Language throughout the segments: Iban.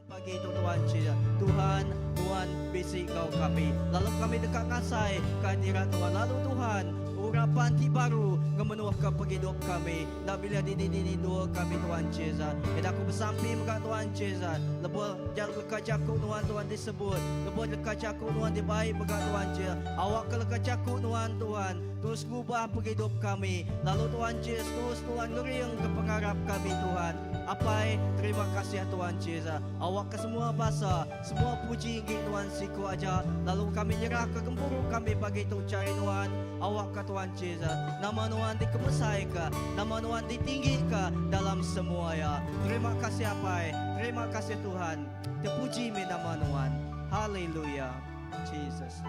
Pagi tu Tuhan Jesus, Tuhan, Nuan bisi enggau kami, lalu kami deka ngasai kehadiran Tuhan. Lalu Tuhan, urapan ti baru ngemenuhka pengidup kami, enda bilih dini-dini endur kami Tuhan Jesus. Enda aku besampi mega Tuhan Jesus, lebuh leka jaku Nuan Tuhan disebut, lebuh leka jaku Nuan dibai mega Tuhan Jesus, awakka leka jaku Nuan Tuhan terus ngubah pengidup kami, lalu Tuhan Jesus terus Tuhan ngeringka pengarap kami Tuhan. Apai, terima kasih Tuhan Jesus. Awakka semua basa, semua puji enggi Tuhan siku aja. Lalu kami nyerahka gempuru kami pagi tu chari Nuan. Awakka Tuhan Jesus, nama Nuan dikemesaika, nama Nuan ditinggika dalam semua iya. Terima kasih Apai, terima kasih Tuhan. Terpuji meh nama Nuan. Haleluya. Jesus.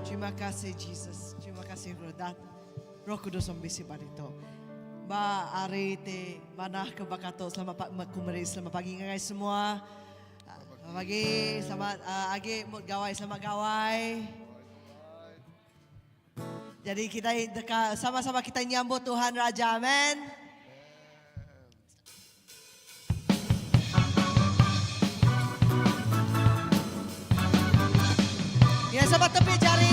Terima kasih Jesus. Terima kasih Rodat. Roh Kudus am bisi ba ditu. Ba hari ti manah ke baka tu selamat ku meri selamat pagi ngagai semua. Selamat pagi, selamat uh, agi mut gawai, selamat gawai. Jadi kita deka sama-sama kita nyambut Tuhan Raja. Amen. Ya sama tepi jari.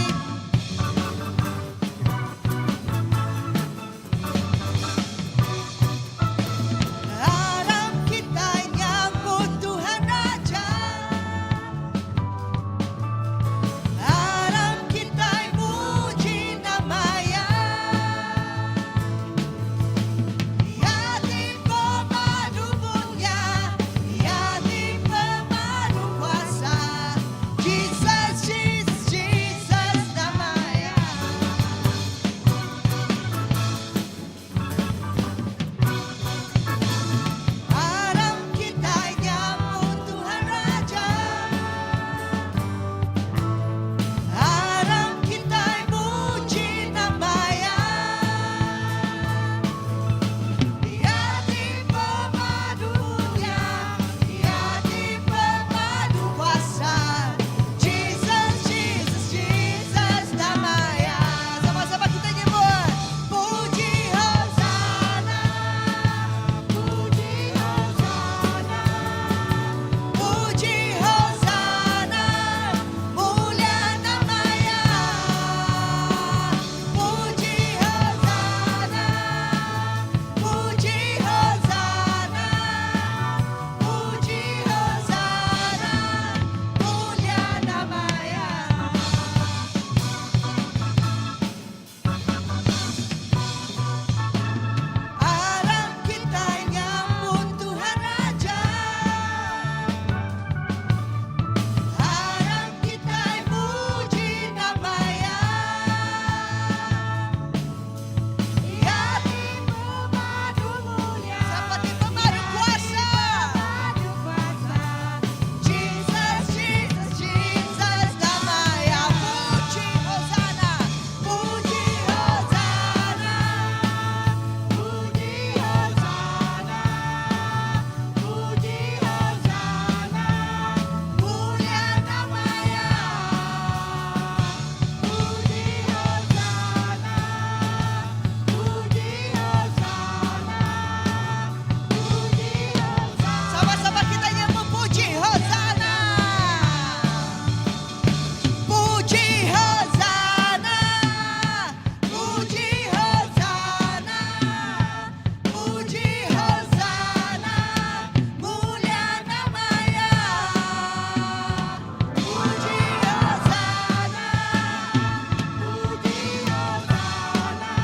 Aram kita nyambut Tuhan Raja. Aram kita muji nama Iya. Iya ti pemadu mulia, Iya ti pemadu kuasa. Jesus, Jesus, Jesus nama Iya. Aram kitai nyambut Tuhan Raja. Aram kitai muji nama Iya. Iya ti pemadu mulia, Iya ti pemadu kuasa. Jesus, Jesus, Jesus nama Iya. Sama-sama kita nyebut. Puji Hosana, puji Hosana, puji Hosana, mulia nama Iya. Puji Hosana, puji Hosana, puji Hosana, mulia nama Iya. Aram kitai nyambut Tuhan Raja. Aram kitai muji nama Iya. Iya ti pemadu mulia. Sapa ti pemadu kuasa. Jesus, Jesus, Jesus nama Iya. Puji Hosana, puji Hosana, puji Hosana, puji Hosana, mulia nama Iya. Puji Hosana, puji Hosana, puji Hosana. Sama-sama kita nyebut puji Hosana. Puji Hosana, puji Hosana, puji Hosana, mulia nama Iya. Puji Hosana, puji Hosana,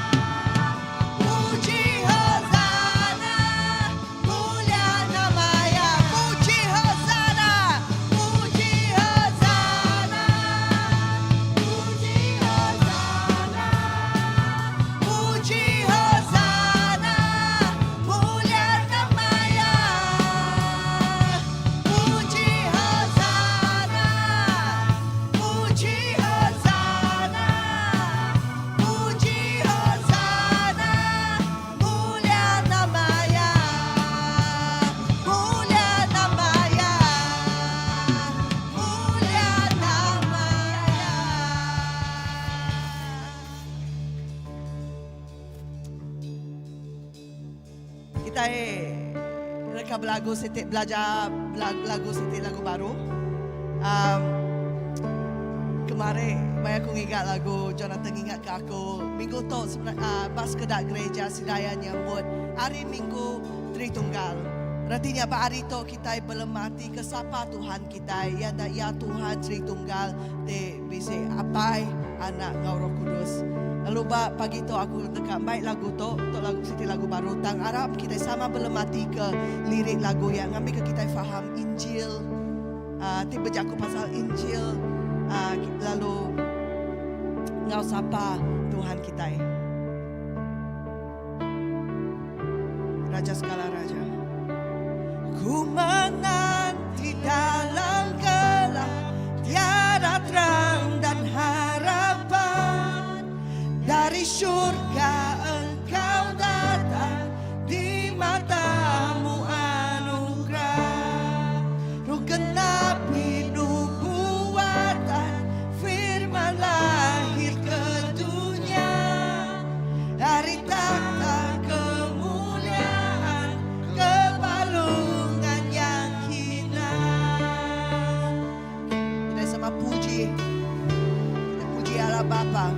puji Hosana, mulia nama Iya. Puji Hosana, puji Hosana, puji Hosana, puji Hosana, mulia nama Iya. Puji Hosana, puji Hosana, puji Hosana, mulia nama Iya. Mulia nama Iya. Mulia nama Iya. Kitai. Deka belagu siti belajar lagu siti lagu baru. Um, kemari maya aku ngiga lagu Jonathan ngingat ke aku minggu tu uh, ba sekeda gereja sidaya nyambut hari Minggu Tritunggal. Reti nya ba hari tu kitai belemati ke sapa Tuhan kitai iya da iya Tuhan Tritunggal ti bisi Apai, Anak enggau Roh Kudus. Lalu ba pagi tu aku deka mai lagu tu, tu lagu siti lagu baru tang arap kitai sama belemati ke lirik lagu iya ngambika kitai faham Injil uh, ti bejaku pasal Injil uh, lalu enggau sapa Tuhan kitai. Raja segala raja. Ku menanti dalam gelap tiada terang dan harapan dari syurga engkau datang di matamu anugerah Roh genapi nubuatan firman lahir ke dunia dari takhta kemuliaan ke palungan yang hina. Kita sama puji. Kita puji Allah Bapa.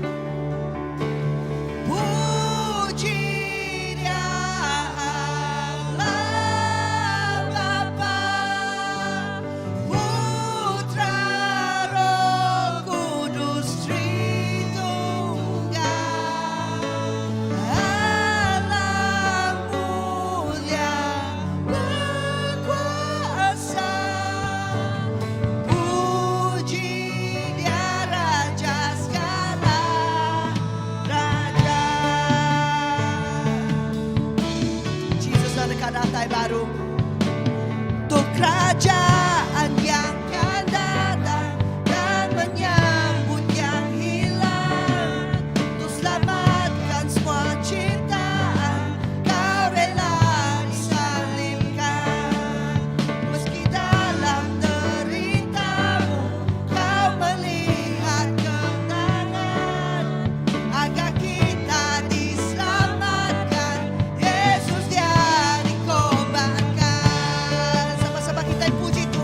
Puji dia Allah Bapa, Putra Roh Kudus Tritunggal, Allah mulia berkuasa, puji dia Raja segala raja. Jesus ada datai baru untuk kerajaan yang akan datang dan menyambut yang hilang untuk selamatkan semua ciptaan kau rela disalibkan meski dalam deritamu kau melihat kemenangan agar kita diselamatkan Yesus dia dikorbankan. Sama-sama kita puji Tuhan.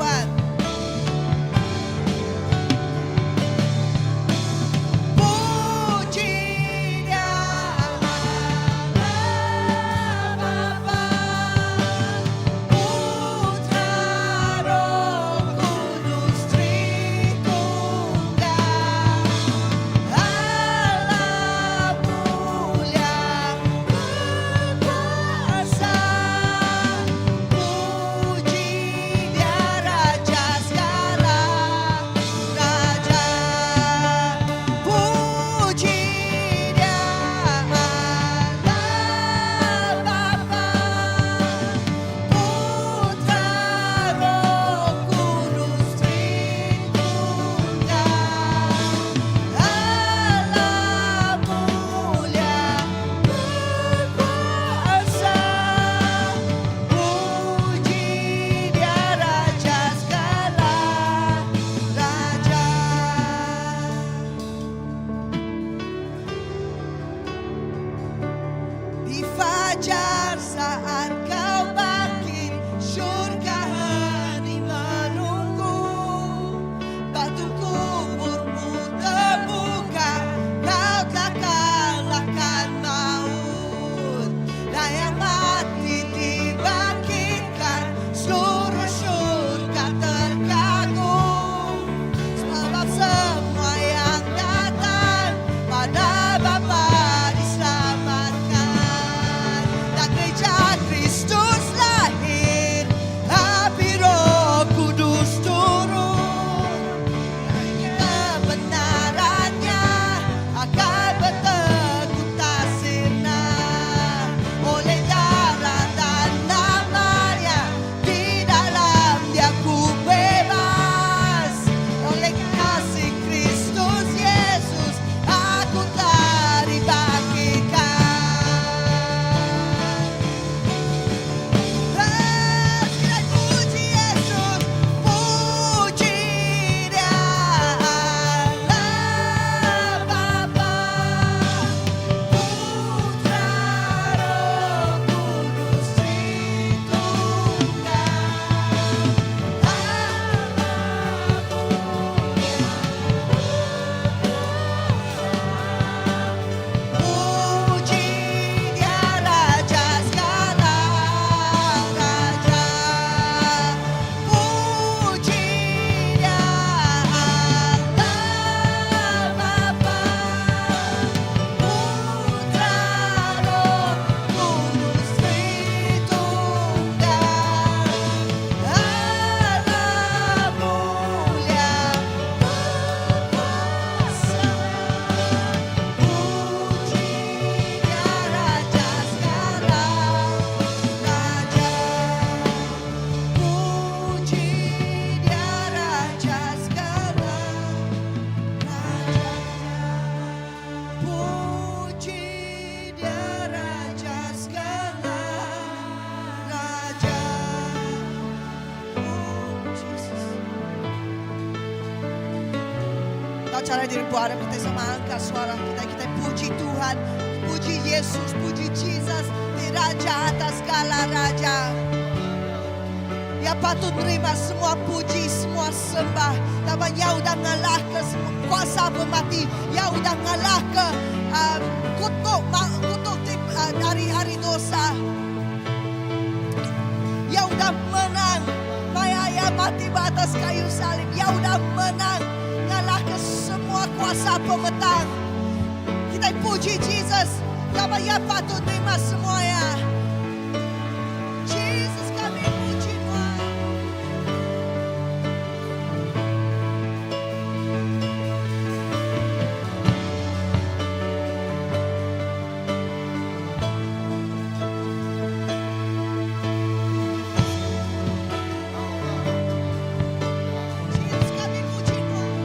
Enggau chara diri empu arap kitai sama angkat suara kitai kitai puji Tuhan, puji Yesus, puji Jesus ti Raja atas segala raja. Iya patut nerima semua puji, semua sembah laban Iya udah ngalahka semua kuasa pemati, Iya udah ngalahka um, kutuk kutuk ti uh, ari ari dosa. Iya udah menang maya Iya mati ba atas kayu salib. Iya udah menang ngalahka semua kuasa pemetang. Kitai puji Jesus laban Iya patut nerima semua iya. Jesus kami puji Nuan. Jesus kami puji Nuan.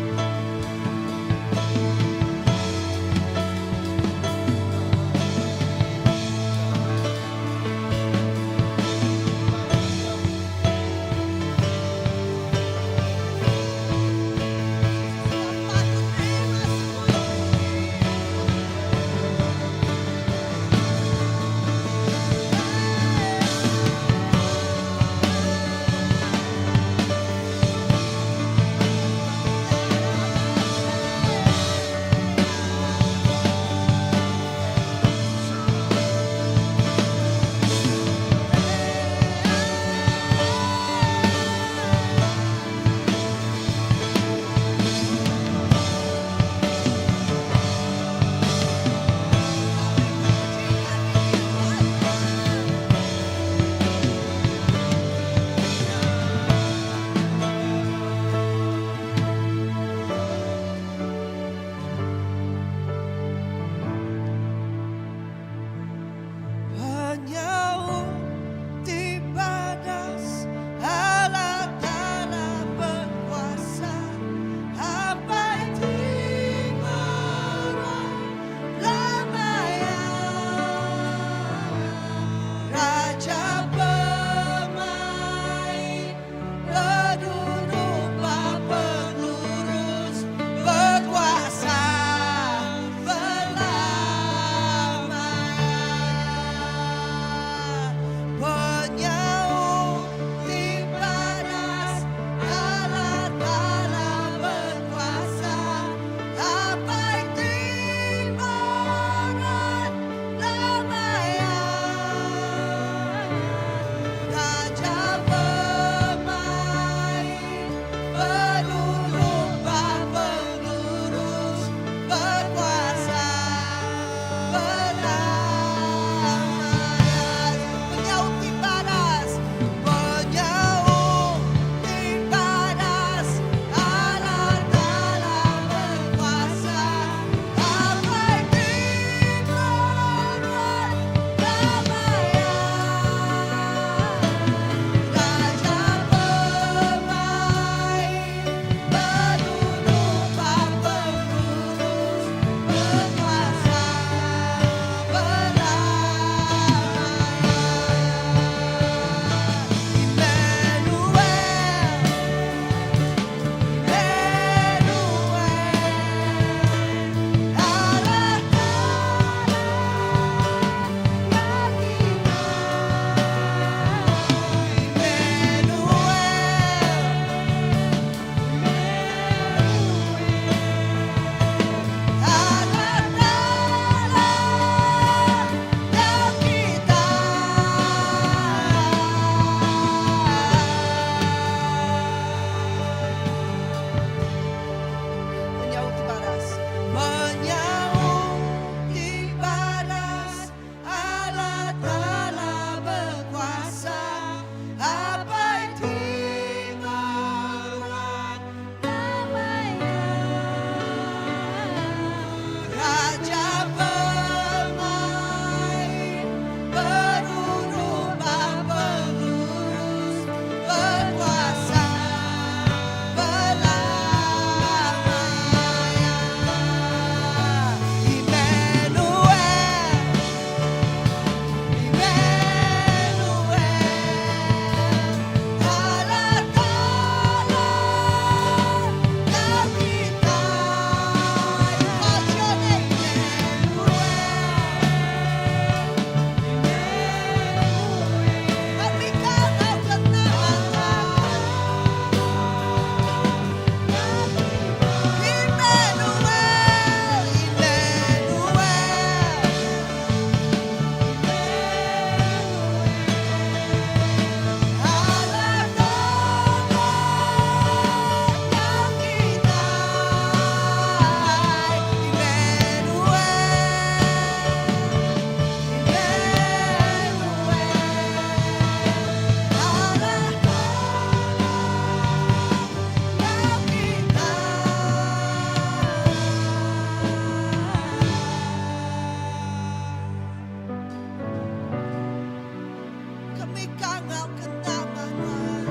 Kami kangau ke nama Nuan.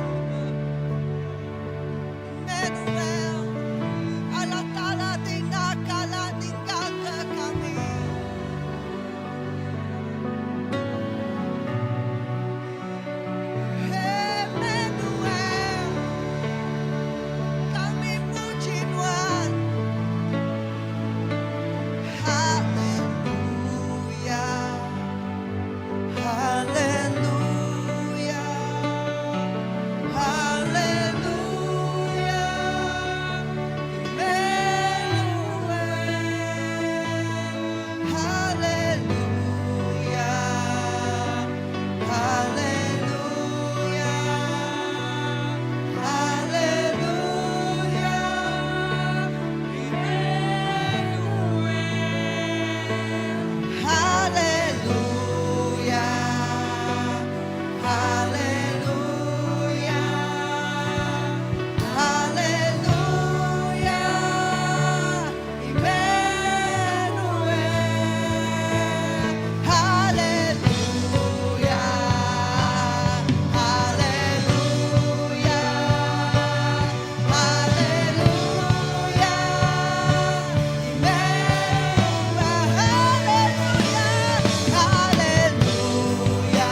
Emmanuel, Allah Taala ti enda kala ninggalka kami. Emmanuel, kami muji Nuan. Haleluya, haleluya, haleluya, Emmanuel. Haleluya, haleluya, haleluya, Emmanuel. Haleluya, haleluya, haleluya, Emmanuel. Haleluya, haleluya, haleluya, Emmanuel. Haleluya, haleluya, haleluya,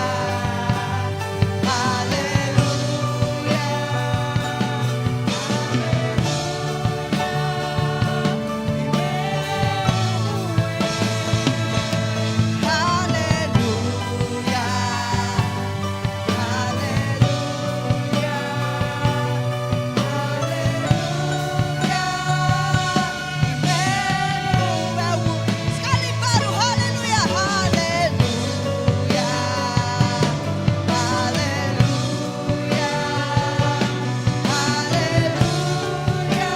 haleluya, haleluya, Emmanuel. Sekali baru haleluya, haleluya, haleluya, haleluya,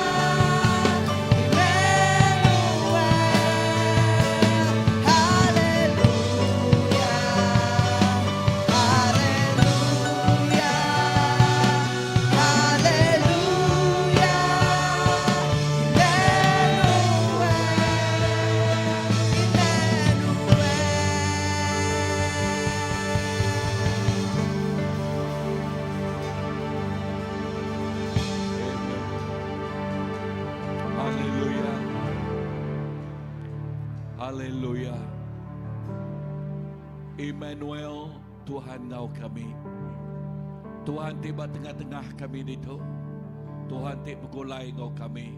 Emmanuel. Haleluya, haleluya, haleluya, Emmanuel, Emmanuel. Amen. Haleluya. Haleluya. Emmanuel, Tuhan ngau kami. Tuhan ti ba tengah-tengah kami ditu. Tuhan ti begulai ngau kami.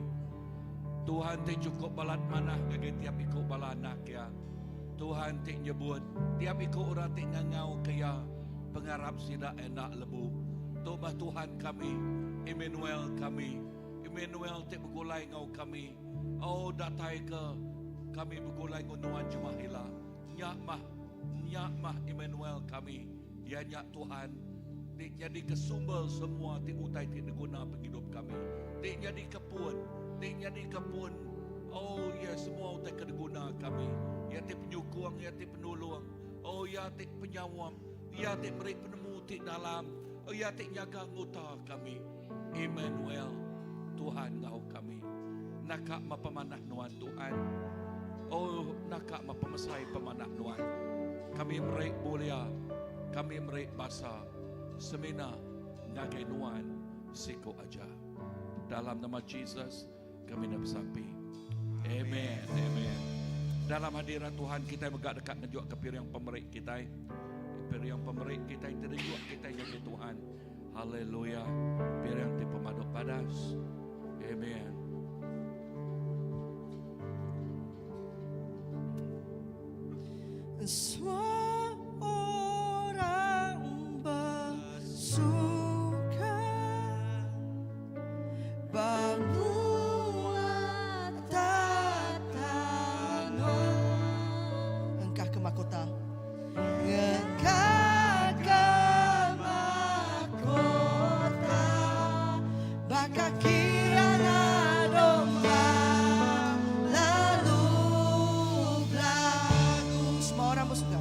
Tuhan ti cukup balat manah ngagai tiap iku bala anak ya. Tuhan ti nyebut tiap iku orang ti ngangau ke ya pengarap sida enak lebu. Tu bah Tuhan kami, Emmanuel kami. Emmanuel ti begulai ngau kami. Oh datai ke kami begulai ngau nuan jemah ila. Nyak mah, nyak mah Emmanuel kami. Ya nyak Tuhan. Ti jadi ke sumber semua ti utai ti diguna penghidup kami. Ti jadi kepun, ti jadi kepun. Oh ya semua utai ke diguna kami. Ya ti penyukung, ya ti penolong. Oh ya ti penyawam, ya ti beri penemu ti dalam. Oh ya ti nyaga nguta kami. Emmanuel, Tuhan ngau kami. Nakak mapamanah nuan Tuhan. Oh nakak mapamesai pemanah nuan. Kami merik mulia, kami merik basa. Semina ngagai nuan siko aja. Dalam nama Jesus kami nak bersampi. Amen. Amen. Dalam hadirat Tuhan kita megak dekat ngejuk ke piring pemerik kita. Piring pemerik kita terjuk kita ngagai Tuhan. Haleluya. Piring ti pemaduk padas. Amen. Semua orang bersuka Bangun tatano Engkah ke mahkota Engkah ke mahkota Baka kirana domba Lalu belagu Semua orang bersuka.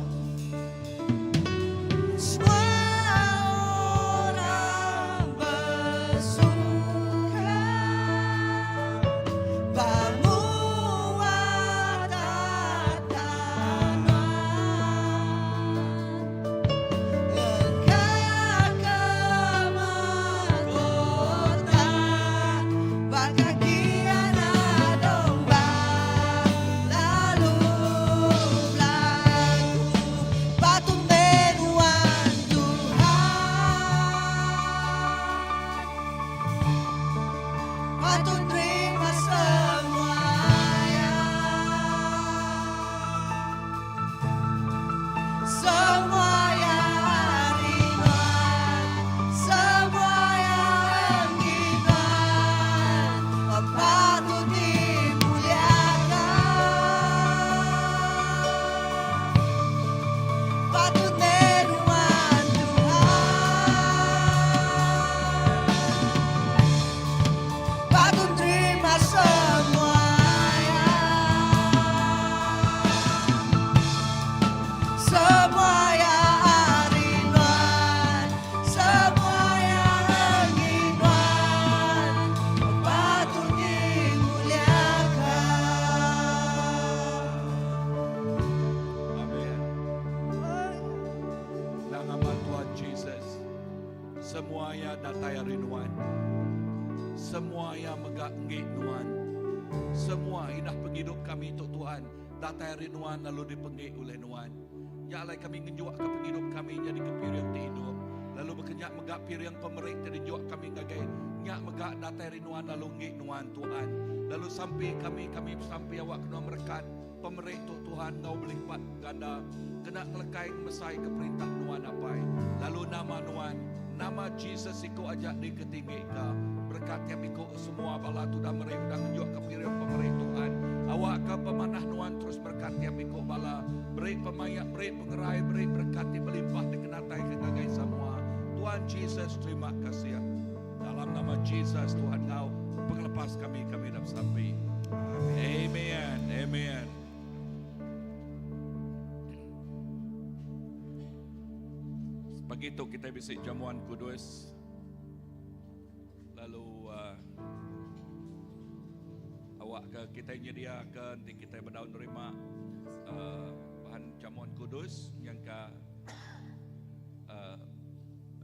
Semua iya datai ari Nuan. Semua iya mega enggi Nuan. Semua indah pengidup kami tu Tuhan datai ari Nuan lalu dipenggi ulih Nuan. Nya alai kami ngenjukka pengidup kami nyadika piring ti idup. Lalu baka nya mega piring pemeri ti dijuk kami ngagai nya mega datai ari Nuan lalu enggi Nuan Tuhan. Lalu sampi kami, kami besampi awakka Nuan merekat pemeri tu Tuhan enggau belipat ganda kena ngelekai ngemesaika perintah Nuan Apai. Lalu nama Nuan, nama Jesus siku aja diketinggika. Berekat tiap iku semua bala tu udah meri udah ngenjukka piring pemeri Tuhan. Awakka pemanah Nuan terus merekat tiap iku bala. Beri pemaik, beri pengerai, beri berekat ti belimpah dikenataika ngagai semua. Tuhan Jesus terima kasih. Dalam nama Jesus Tuhan enggau pengelepas kami kami dah besampi. Amen. Amen. Pagi tu kita bisi jamuan kudus. Lalu uh, awak ke kita nyedia ke nanti kita bedau nerima uh, bahan jamuan kudus yang ke uh,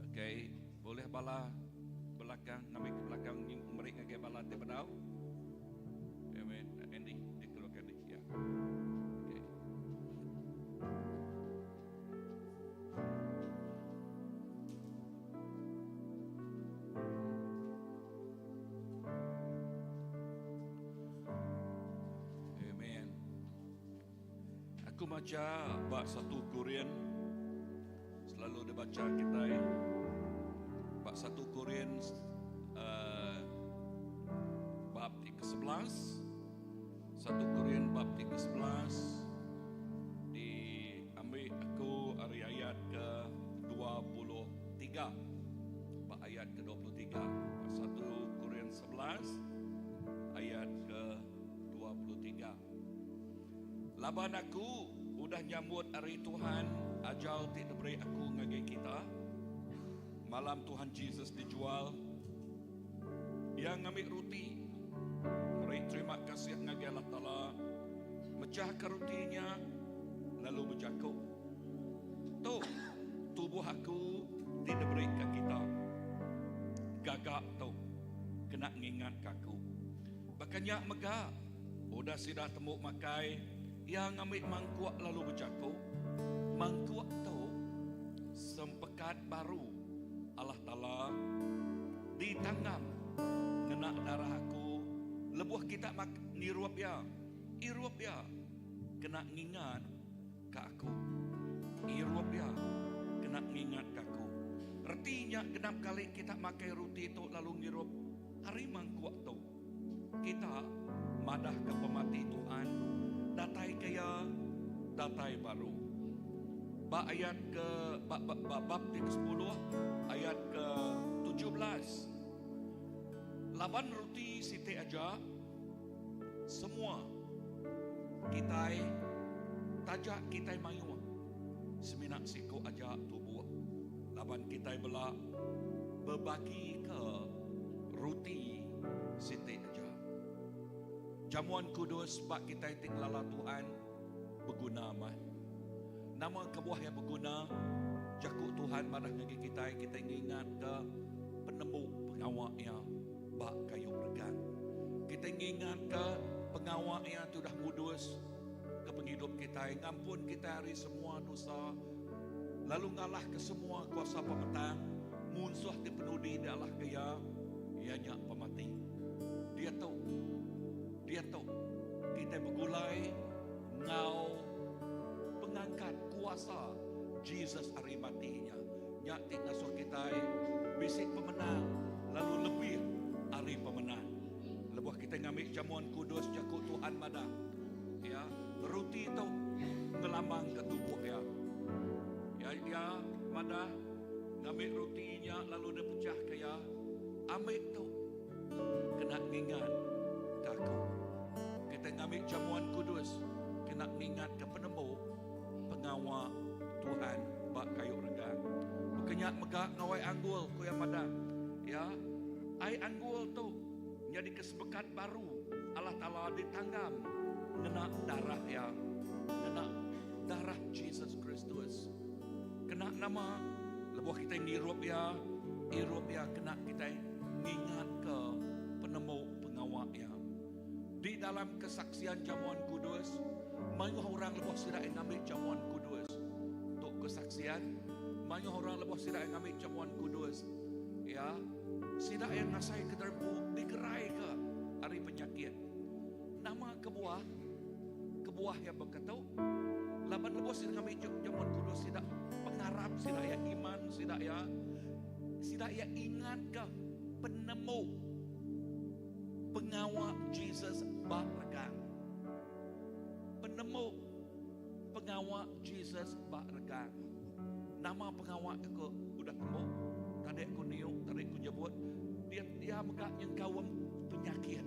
okay Boleh bala belakang ngambi ke belakang meri ngagai bala ti bedau. Amen. Andy, dikeluarkan di. Ya. Okay. Amen. Aku macha ba satu Korin Selalu dibacha kitai ba satu Korin uh, bab ti ke-11. Satu Korin bab ti ke-11 diambil aku ari ayat ke-23. Ba ayat ke-23. Satu Korin 11 ayat ke-23. Laban aku udah nyambut ari Tuhan ajal ti diberi aku ngagai kita, malam Tuhan Jesus dijual, Iya ngambi ruti, meri terima kasih ngagai Allah Taala, mechahka ruti nya, lalu bejaku, Tu tubuh aku ti diberika kita. Gaga tu kena ngingatka aku. Baka nya mega, Udah sida tembu makai, iya ngambi mangkuk lalu bejaku, Mangkuk tu sempekat baru Allah Taala ditanggam ngena darah aku lebuh kita ngirup iya. Irup iya kena ngingat ka aku. Irup iya kena ngingat ka aku. Reti nya genap kali kita makai ruti tu lalu ngirup ari mangkuk tu. Kita madahka pemati Tuhan datai ke iya datai baru. Ba ayat ke ba, ba, ba bab ti ke-10 ayat ke 17. Laban ruti siti aja semua kitai taja kitai mayuh semina siku aja tubuh laban kitai bela bebagi ke ruti siti aja. Jamuan kudus ba kitai ti ngelala Tuhan beguna amat. Nama kebuah iya beguna? Jaku Tuhan madah ngagai kitai, kitai ngingatka penembu pengawa iya ba kayu regang. Kitai ngingatka pengawa iya ti udah ngudus ke pengidup kitai, ngampun kitai ari semua dosa, lalu ngalahka semua kuasa pemetang, munsuh ti penudi dialahka iya, iya nya pemati. Diatu, diatu kitai begulai enggau pengangkat kuasa Jesus ari mati nya. Nya ti ngasuh kitai bisi pemenang lalu lebih ari pemenang. Lebuh kitai ngambi jamuan kudus jaku Tuhan madah, ya, ruti tu ngelambangka tubuh iya. Ya, iya madah ngambi ruti nya lalu dipechahka iya, ambi tu kena ngingatka aku. Kitai ngambi jamuan kudus kena ngingatka penemu pengawa Tuhan ba kayu regang. Baka nya mega enggau ai anggul, ku iya madah. Ya, ai anggul tu nyadika sebekat baru Allah Taala ditanggam ngena darah Iya, ngena darah Jesus Kristus. Kena nama lebuh kitai ngirup iya? Irup iya kena kitai ngingatka penemu pengawa iya. Di dalam kesaksian jamuan kudus, mayuh orang lebuh sida iya ngambi jamuan kudus. Tu kesaksian, mayuh orang lebuh sida iya ngambi jamuan kudus, ya, sida iya ngasaika diri empu digeraika ari penyakit. Nama kebuah? Kebuah iya baka tu, laban lebuh sida ngambi jamuan kudus sida pengarap sida iya, iman sida iya, sida iya ingatka penemu pengawa Jesus ba regang. Penemu pengawa Jesus ba regang. Nama pengawa ke udah tembu? Tadi aku niu, tadi aku nyebut, dia dia mega nyengkaum penyakit.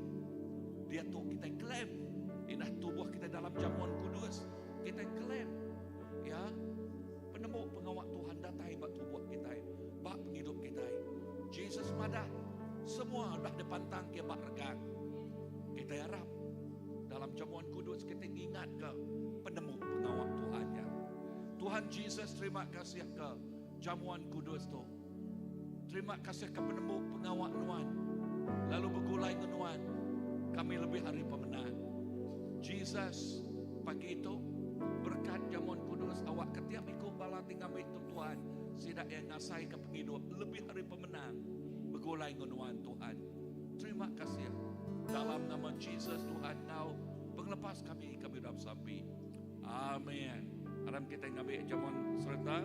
Diatu kitai claim indah tubuh kitai dalam jamuan kudus, kitai claim ya penemu pengawa Tuhan datai ba tubuh kitai, ba pengidup kitai. Jesus madah semua udah dipantang ke ba regang. Kitai arap dalam jamuan kudus kitai ngingatka penemu pengawa Tuhan nya. Tuhan Jesus terima kasih ke jamuan kudus tu. Terima kasih ke penemu pengawa nuan. Lalu begulai dengan nuan. Kami lebih ari pemenang. Jesus pagi itu berkat jamuan kudus awak ketiap iku bala ti ngambi tu Tuhan. Sida yang ngasai ke penghidup lebih ari pemenang. Begulai dengan nuan Tuhan. Terima kasih. Dalam nama Jesus Tuhan kau penglepas kami kami dalam sampi. Amin. Aram kita ngambil jamuan serta.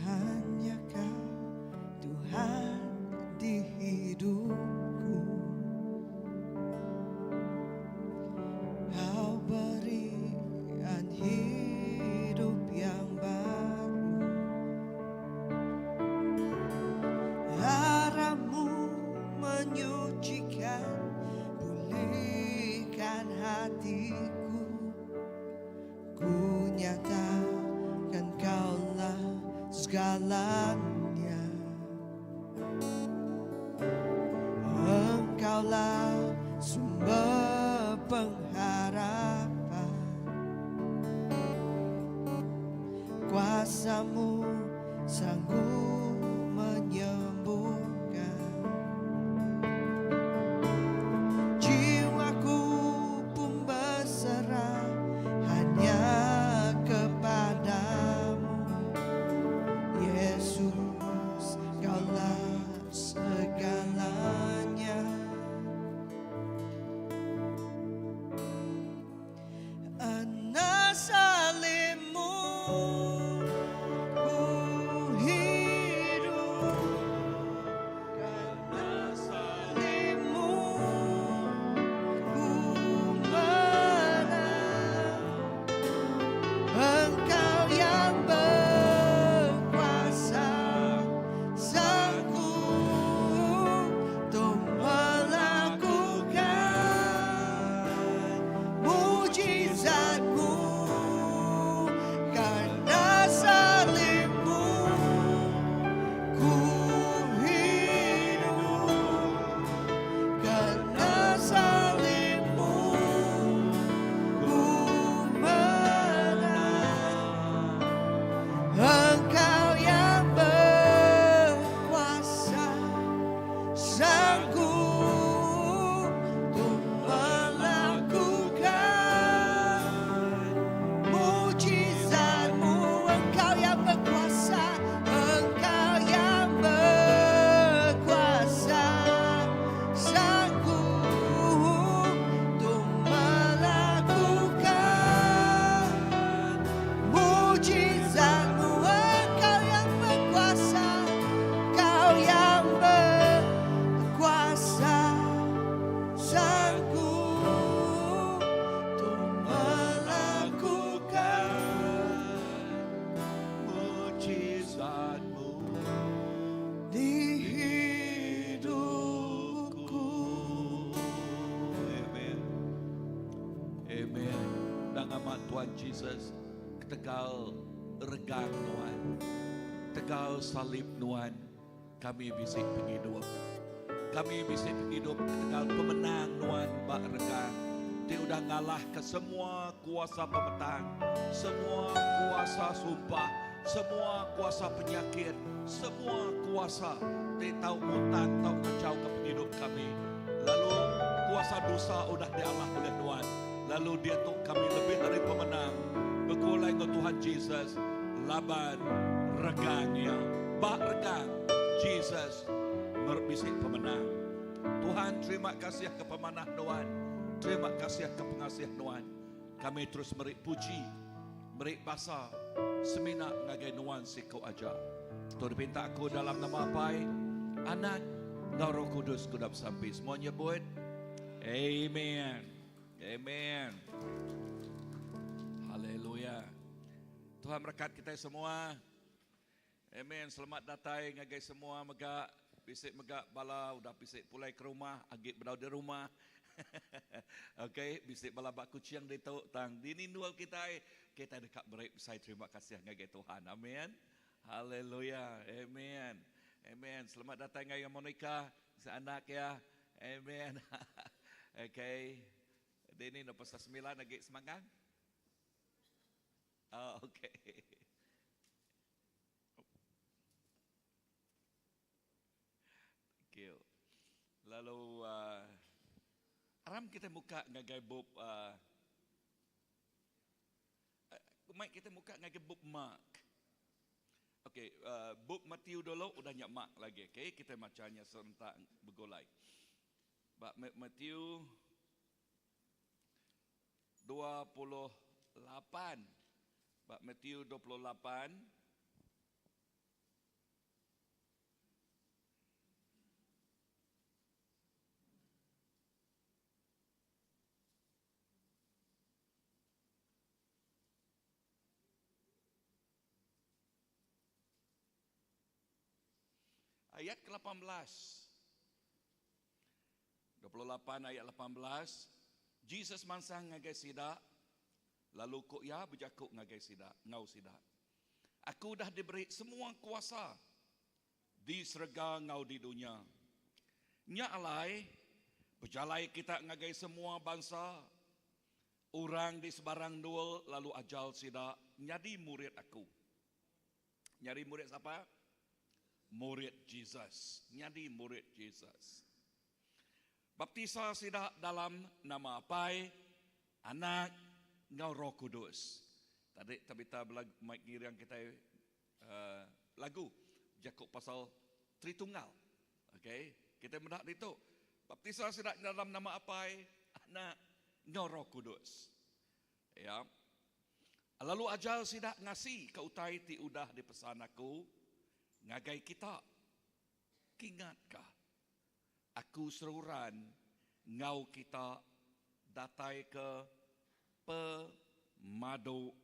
Hanya kau Tuhan di hidupku Kau berikan hidup yang baru Darahmu menyucikan Pulihkan hatiku Ku nyatakan kaulah segalanya Engkaulah sumber pengharapan Kuasamu sanggup menyembuhkan Jiwaku pun berserah hanya kepadamu Yesus kaulah segalanya Karena salibmu ku hidup Karena salibmu ku menang Engkau yang berkuasa Sanggup untuk melakukan mujizatmu Karena salibmu ku hidup Karena salibmu ku menang Engkau yang berkuasa Sanggup untuk melakukan mujizatmu Engkau yang berkuasa Engkau yang berkuasa Sanggup untuk melakukan mujizatmu Engkau yang berkuasa Engkau yang berkuasa Sanggup untuk melakukan Mujizatmu di hidupku Amen. Amen. Dan nama Tuhan Jesus, ketegal regang Tuhan, tegal salib Tuhan, kami bisa penghidup. Kami bisa penghidup ketegal pemenang Tuhan bak regang. ti udah ngalahka semua kuasa pemetang, semua kuasa sumpah, semua kuasa penyakit, semua kuasa ti tau mutan tau ngachauka pengidup kami. Lalu kuasa dosa udah dialah ulih Nuan. Lalu diatu kami lebih ari pemenang begulai enggau Tuhan Jesus laban regang Iya. Ba regang Jesus bisi pemenang. Tuhan terima kasih ke pemanah Nuan. Terima kasih ke pengasih Nuan. Kami terus meri puji, meri basa semina ngagai Nuan siku aja. Tu dipinta aku dalam nama Apai, Anak, enggau Roh Kudus ku udah besampi. Semua nyebut Amen. Amen. Haleluya. Tuhan merekat kita semua. Amen. Selamat datai ngagai semua mega. Bisi mega bala udah bisi pulai ke rumah, agi bedau di rumah. Okey, bisi bala ba Kuching ditu tang dini endur kitai, kitai deka meri besai terima kasih ngagai Tuhan. Amen. Haleluya. Amen. Amen. Selamat datai ngagai Monica, bisi anak iya. Amen. Okey. Dini enda pasal semilan agi semangat. Oh, okey. Thank you. Lalu uh, aram kita muka ngagai bup uh, mai kita muka ngagai bup Mark. Okey, uh, bup Matthew dulu udah nya Mark lagi. Okey, kita macanya serentak begulai. Ba Matthew 28. Ba Matthew 28. Ayat ke-18. 28 ayat 18, Jesus mansang ngagai sida, lalu ku iya bejaku ngagai sida, enggau sida, Aku udah diberi semua kuasa di serega enggau di dunya. Nya alai, bejalai kita ngagai semua bansa, orang di sebarang endur lalu ajal sida nyadi murid aku. Nyadi murid sapa? Murid Jesus. Nyadi murid Jesus. Baptisa sida dalam nama Apai, Anak, enggau Roh Kudus. Tadi Tabitha belagu mai ngiring kitai uh, lagu jaku pasal Tritunggal. Okey, kita meda ditu. Baptisa sida dalam nama Apai, Anak, enggau Roh Kudus. Ya. Lalu ajar sida ngasi ke utai ti udah dipesan aku ngagai kita. Kingatka, aku seruran enggau kita datai ke pemadu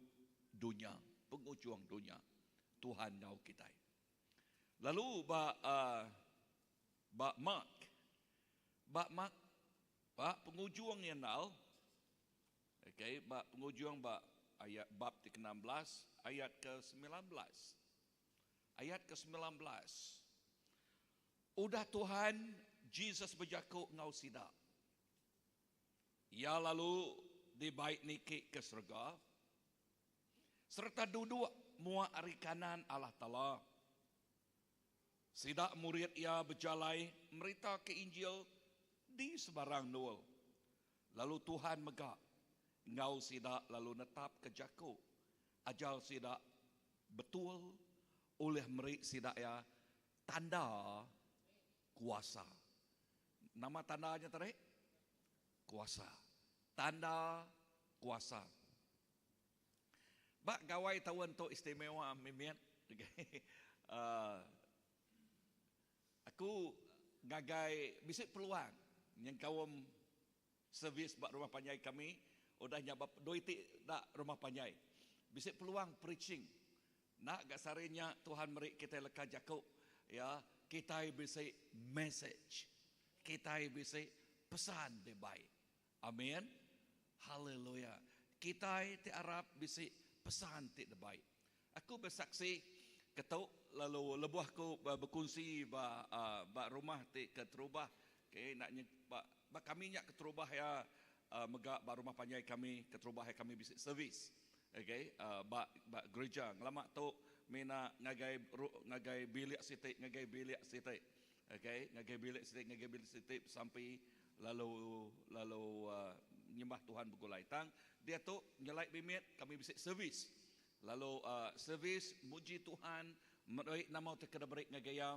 dunya, pengujung dunya. Tuhan enggau kitai. Lalu ba uh, ba Mark, ba Mark, ba pengujung iya nal, Okey, ba pengujung ba ayat bab ti ke-16, ayat ke-19. Ayat ke-19. Udah Tuhan Jesus bejaku enggau sida. Iya lalu dibai niki ke serega sereta duduk mua ari kanan Allah Taala. Sida murid iya bejalai meritaka Injil di sebarang endur. Lalu Tuhan mega enggau sida lalu netapka jaku ajar sida betul ulih meri sida iya tanda kuasa. Nama tanda nya tadi? Kuasa. Tanda kuasa. Ba gawai taun tu istimewa mimit uhh aku ngagai bisi peluang nyengkaum servis ba rumah panjai kami udah nya ba dua iti da rumah panjai bisi peluang preaching enda ga sehari nya Tuhan meri kitai leka jaku iya kitai bisi message kitai bisi pesan dibai. Amin. Haleluya. Kitai ti arap bisi pesan ti debai. Aku besaksi ketu lalu lebuh aku bekunsi ba ba rumah ti keterubah okay, nak ba, ba kami nya keterubah iya mega ba rumah panjai kami keterubah iya kami bisi servis okay ba ba gerija ngelama tu mina ngagai ngagai bilik siti ngagai bilik siti okay ngagai bilik siti ngagai bilik siti besampi lalu lalu nyembah Tuhan begulai tang diatu nyelai mimit kami bisi servis lalu servis muji Tuhan meri nama ti kena beri ngagai iya.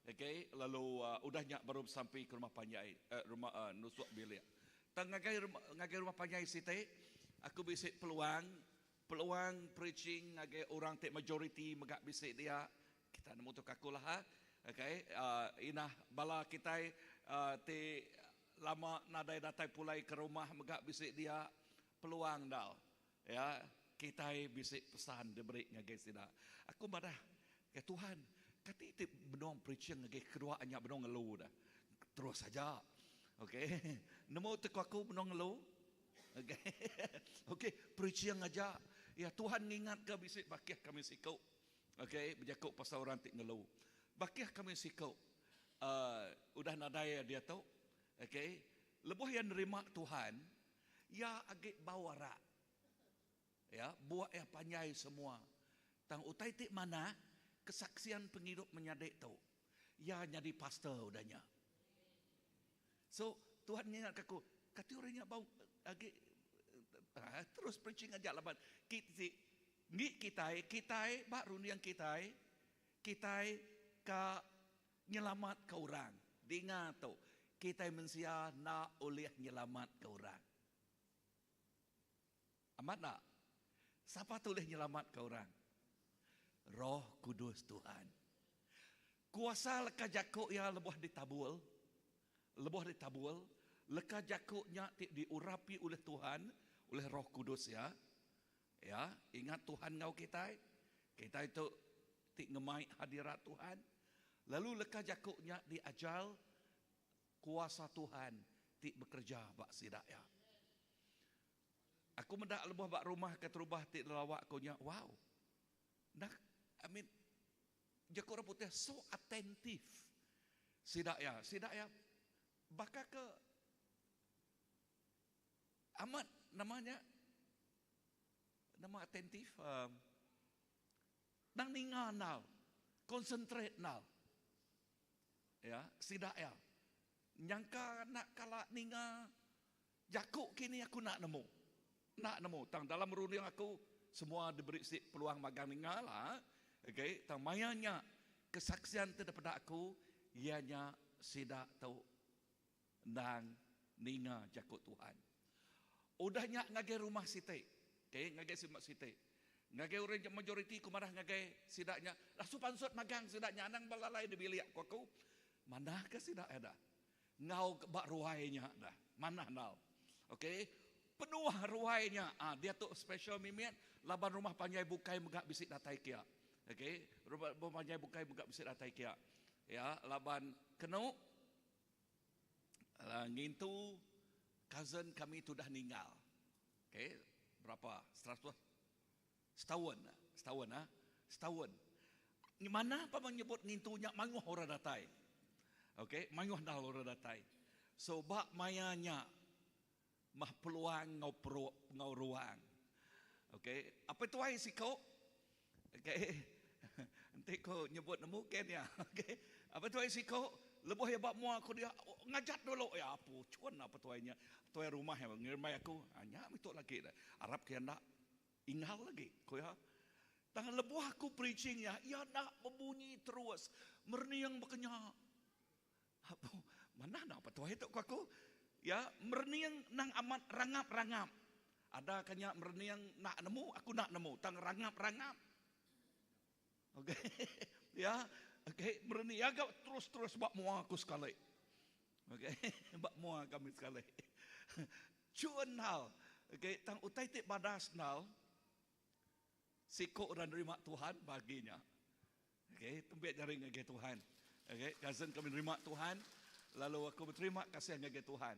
Okay, lalu udah nya baru besampi ke rumah panjai, rumah nusuk bilik. Tang ngagai ngagai rumah panjai siti, aku bisi peluang, peluang preaching ngagai orang ti majoriti mega bisi dia. Kita nemu tu aku lah ha. Okay, inah bala kitai ti lama nadai datai pulai ke rumah mega bisi dia peluang dau. Ya, kitai bisi pesan diberi ngagai sida. Aku madah ke Tuhan, kati ti benung preaching ngagai kedua nya benung ngelu dah. Terus aja. Okey. Nemu ti ku aku benung ngelu? Okey. Okey, preaching aja. Ya, Tuhan ngingatka bisi bakih kami siku. Okey, bejaku pasal orang ti ngelu. Bakih kami siku uhh udah nadai diatu. Okey, lebuh iya nerima Tuhan, Iya agi bau arak. Ya, buak iya panjai semua. Tang utai ti manah, kesaksian pengidup menyadi tu, iya nyadi pastor udah nya. So, Tuhan ngingatka aku, kati orang nya bau agi terus preaching aja laban ti enggi kitai, kitai ba runding kitai, kitai ka Nyelamatka orang. Dinga tu, kitai mensia enda ulih nyelamatka orang. Amat enda? Sapa tu ulih nyelamatka orang? Roh Kudus Tuhan. Kuasa leka jaku iya lebuh ditabul, lebuh ditabul, leka jaku nya ti diurapi ulih Tuhan, ulih Roh Kudus iya. Ya, ingat Tuhan enggau kitai. Kitai tu ti ngemai hadirat Tuhan. Lalu leka jaku nya diajar kuasa Tuhan ti bekereja ba sida iya. Aku meda lebuh ba rumah keterubah ti dilawa aku nya, wow. Enda, I mean, jaku orang putih so attentive sida iya. Sida iya baka ke Amat nama nya nama attentive um, nang ninga nal, concentrate nal. Ya, sida ya. Nyangka nak kala ninga jaku kini aku nak nemu. Nak nemu tang dalam runding aku semua diberi si peluang magang ninga lah. Okey, tang maya nya kesaksian ti daripada aku iya nya sida tu Endang ninga jaku Tuhan. Udah nya ngagai rumah siti. Okay, ngagai rumah siti. Ngagai orang nya majoriti ku madah ngagai sida nya, lasu pansut magang sida nya anang belalai di bilik ku aku. Manah ke sida iya dah. Enggau ba ruai nya dah. Manah enggau. Okay. Penuh ruai nya. Ah diatu special mimit laban rumah panjai bukai mega bisi datai kia. Okay. Rumah panjai bukai mega bisi datai kia. Ya, laban kenu Ngintu cousin kami tudah ninggal. Okay, berapa? Seratus setaun, setaun ah, setaun. Manah pa menyebut ngintu nya mayuh orang datai. Okay, mayuh dah orang datai. So ba maya nya mah peluang enggau peruk enggau ruang. Okay, apa tuai siko? Okay. Enti ko nyebut nemu ken iya. Okay. Apa tuai siko lebuh iya ba mua aku dia ngajat dulu iya apu chun apa tuai nya. Tuai rumah iya ngirmai aku. Ha nya meh tu lagi dah. Arap ke iya enda ingal lagi ku iya. Tang lebuh aku preaching iya, iya enda bebunyi terus merening baka nya. Apu manah enda apa tuai tu ku aku. Iya merening nang amat rangap-rangap. Ada ka nya merening enda nemu, aku enda nemu tang rangap-rangap. Okey. Ya, okey merening iya ga terus-terus ba mua aku sekali. Okey, ba mua kami sekali. Chun hal. Okey, tang utai ti badas nal siku orang nerima Tuhan bagi nya. Okey, tembik jari ngagai Tuhan. Okey, cousin kami nerima Tuhan, lalu aku beterima kasih ngagai Tuhan.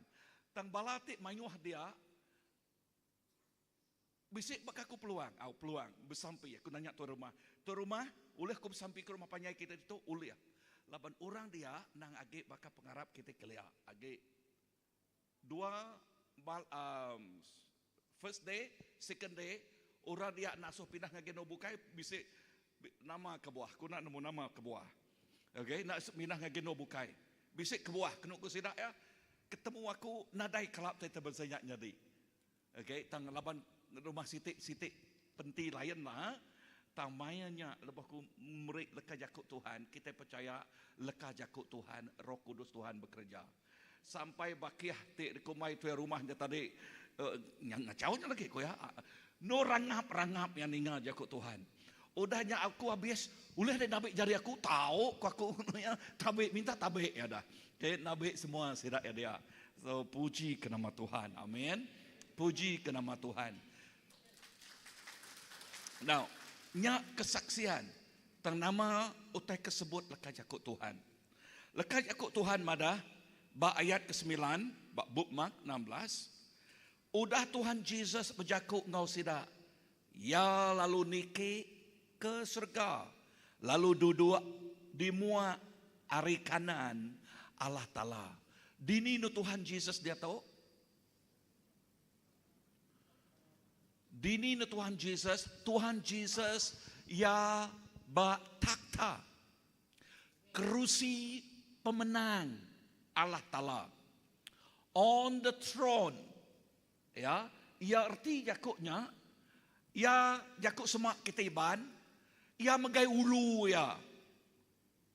Tang bala ti mayuh dia bisi baka aku peluang, au peluang besampi. Aku nanya tuan rumah, tuan rumah, ulih aku besampi ke rumah panjai kita ditu? Ulih. Laban orang dia nang agi baka pengarap kita kelia, agi dua. Um, first day, second day, orang dia nak suruh pindah ngagai endur bukai bisi nama kebuah. Aku nak nemu nama kebuah. Okay, nak pindah ngagai endur bukai. Bisi kebuah kenu ku sida ya. Ketemu aku nadai kelap ti bansa nya nyadi. Okay, tang laban rumah siti siti penti lain lah. Tang maya nya lebuh aku meri leka jaku Tuhan, kita percaya leka jaku Tuhan, Roh Kudus Tuhan bekerja. Sampai bakih ti kumai tuai rumah nya tadi uh, yang ngacau nya lagi ko ya. No rangap-rangap yang ninga jaku Tuhan. Udahnya aku habis, ulih dia nabik jari aku, tahu ku aku ya, tabik minta tabik ya dah. Okay, nabik semua sidak ya dia. So puji ke nama Tuhan. Amin. Puji ke nama Tuhan. Now, nya kesaksian tentang nama utai kesebut leka jaku Tuhan. Leka jaku Tuhan madah ba ayat ke-9 ba bup Mark 16 udah Tuhan Jesus bejaku ngau sida ya lalu niki ke surga lalu duduk di mua ari kanan Allah Ta'ala. Dini nu Tuhan Jesus dia tahu? Dini nu Tuhan Jesus, Tuhan Jesus ya ba takhta kerusi pemenang Allah Ta'ala. On the throne. Ya, ya erti jakuknya, ya jakuk semak kita iban, ya megai ulu ya.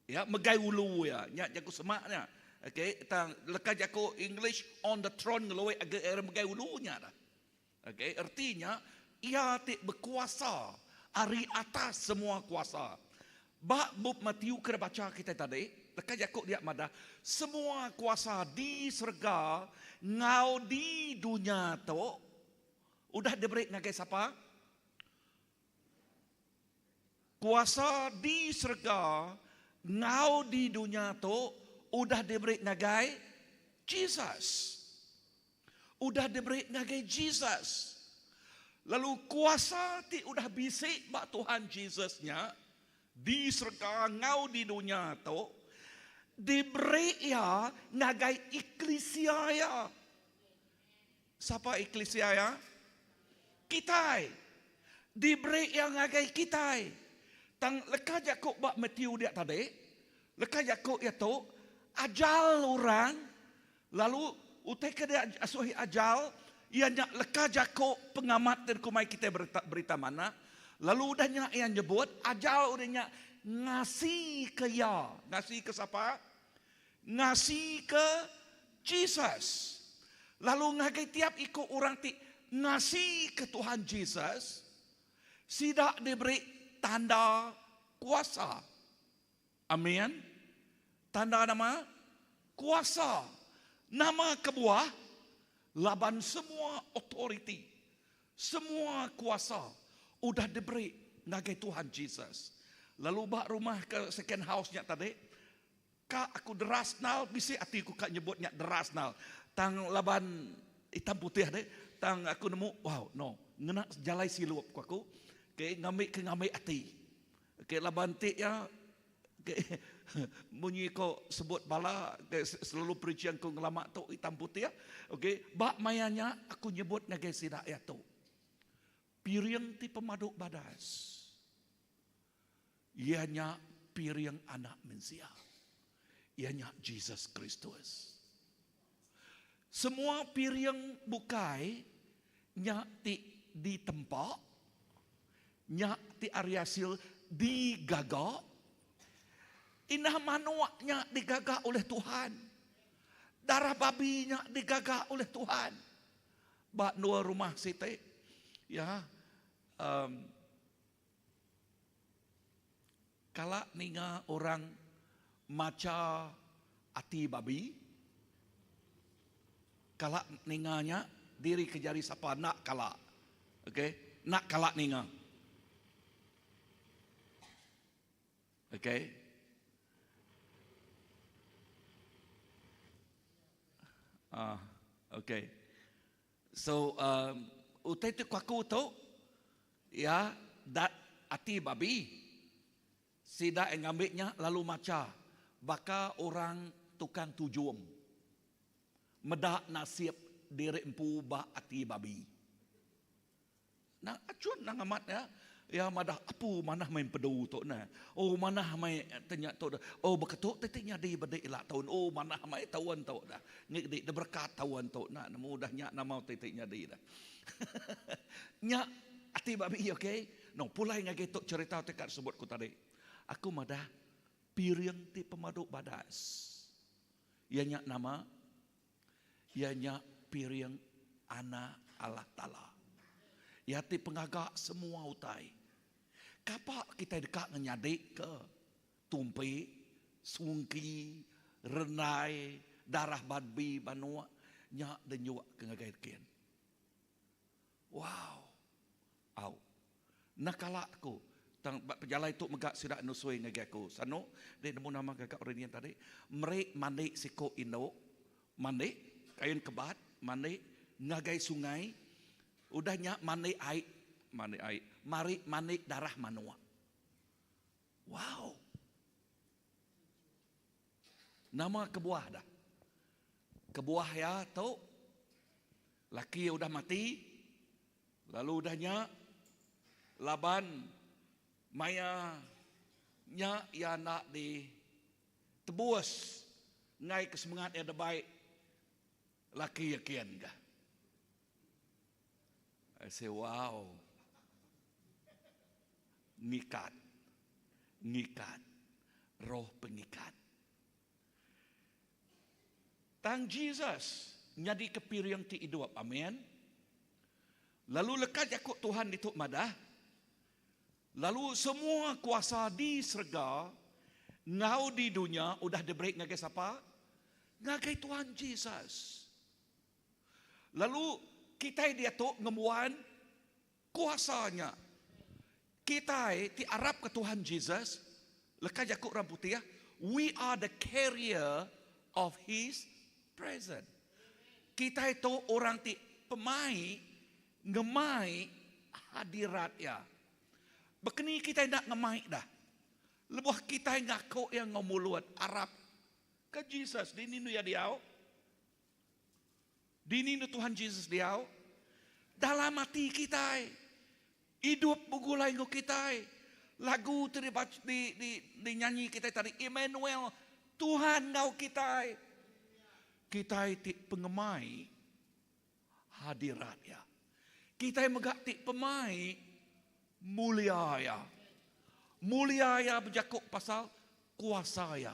Ya, megai ulu ya. Nya jakuk semaknya. Okey, tang leka jakuk English on the throne ngeluai agak era megai ulunya dah. Okey, artinya ia ti berkuasa ari atas semua kuasa. Ba bup Matthew kena baca kita tadi, leka jakuk dia madah semua kuasa di serga ngau di dunia tu udah diberi ngagai siapa? Kuasa di serga ngau di dunia tu udah diberi ngagai Jesus. Udah diberi ngagai Jesus. Lalu kuasa ti udah bisik ba Tuhan Jesusnya di serga ngau di dunia tu diberi ya ngagai eklesia ya. Siapa eklesia ya? Kita. Diberi yang ngagai kita. Tang leka jakuk bak Matthew dia tadi, leka jakuk ya tu ajal orang lalu utai ke dia asuhi ajal ia nyak leka jakuk pengamat dan kumai kita berita, berita mana lalu udah nyak yang nyebut ajal udah nyak ngasih ke ya ngasih ke siapa ngasih ke Jesus lalu ngagai tiap ikut orang ti ngasih ke Tuhan Jesus sidak diberi tanda kuasa. Amin. Tanda nama kuasa. Nama kebuah laban semua authority, semua kuasa udah diberi ngagai Tuhan Jesus. Lalu bak rumah ke second house-nya tadi, ka aku deras nal bisi ati ku ka nyebutnya deras nal. Tang laban hitam putih deh, tang aku nemu wow no, ngena jalai silup ku aku. Ke ngambil ke ngambil ati. Ke laban ti ya ke munyi ko sebut bala ke selalu preaching ko ngelama tu hitam putih. Okey, bak mayanya aku nyebut ngagai sida ya tu. Piring ti pemaduk badas. Ianya piring anak manusia. Ianya Jesus Kristus. Semua piring bukai nya ti ditempa, nya ti ariasil digaga, inah manuaknya digaga oleh Tuhan. Darah babinya digaga oleh Tuhan. Bak dua rumah siti, ya, kalak ninga orang maca ati babi, kalak ninganya diri kejari siapa nak kalak. Okey, nak kalak ninga. Okey. Ah, okey. So, utai tu aku tu ya dat ati babi. Sida yang ngambilnya lalu maca baka orang tukang tujum. Medak nasib diri empu ba ati babi. Nang achun nang amat ya. Ya madah apu manah mai empedu tu neh. Oh manah mai tenya tu dah. Oh beketu ti ti nyadi bedi ila taun. Oh manah mai taun tu dah. Ngi di diberekat taun tu nah nemu dah nya nama ti ti nyadi dah. Nya ati babi okey. No pulai ngagai tu cerita ti ka disebut ku tadi. Aku madah piring ti pemadu badas. Iya nya nama Iya nya piring Anak Allah Taala. Iya ti pengaga semua utai. Kapa kitai deka ngenyadika tumpi, sungki, rendai, darah babi manuk nya denjuk ke ngagai kin. Wow. Au. Enda kala aku. Tang ba pejalai tu mega sida nusui ngagai aku. Sanu, dek nemu nama gaga orang nyin tadi. Meri mandi siku indu, mandi kain kebat, mandi ngagai sungai. Udah nya mandi ai, mandi ai, mari mandi darah manuk. Wow. Nama kebuah dah? Kebuah iya tu laki iya udah mati lalu udah nya laban maya nya iya enda ditebus enggai ke semengat iya debai laki iya kin ga. I say wow. Ngikat. Ngikat. Roh pengikat. Tang Jesus nyadika piring ti idup. Amen. Lalu leka jaku Tuhan ditu madah, Lalu semua kuasa di serega enggau di dunya udah diberi ngagai sapa? Ngagai Tuhan Jesus. Lalu kitai diatu ngembuan kuasa nya. Kitai ti arapka Tuhan Jesus, leka jaku orang putih, we are the carrier of his presence. Kitai tu orang ti pemai ngemai hadirat iya. Bekeni kitai enda ngemai dah. Lebuh kitai ngaku iya enggau mulut arap ke Jesus dini enda iya diau. Dini enda Tuhan Jesus diau? Dalam ati kitai. Idup begulai enggau kitai. Lagu ti dibaca di di dinyanyi kitai tadi Emmanuel, Tuhan enggau kitai. Kitai ti pengemai hadirat iya. Kitai mega ti pemai mulia iya. Mulia iya bejaku pasal kuasa iya.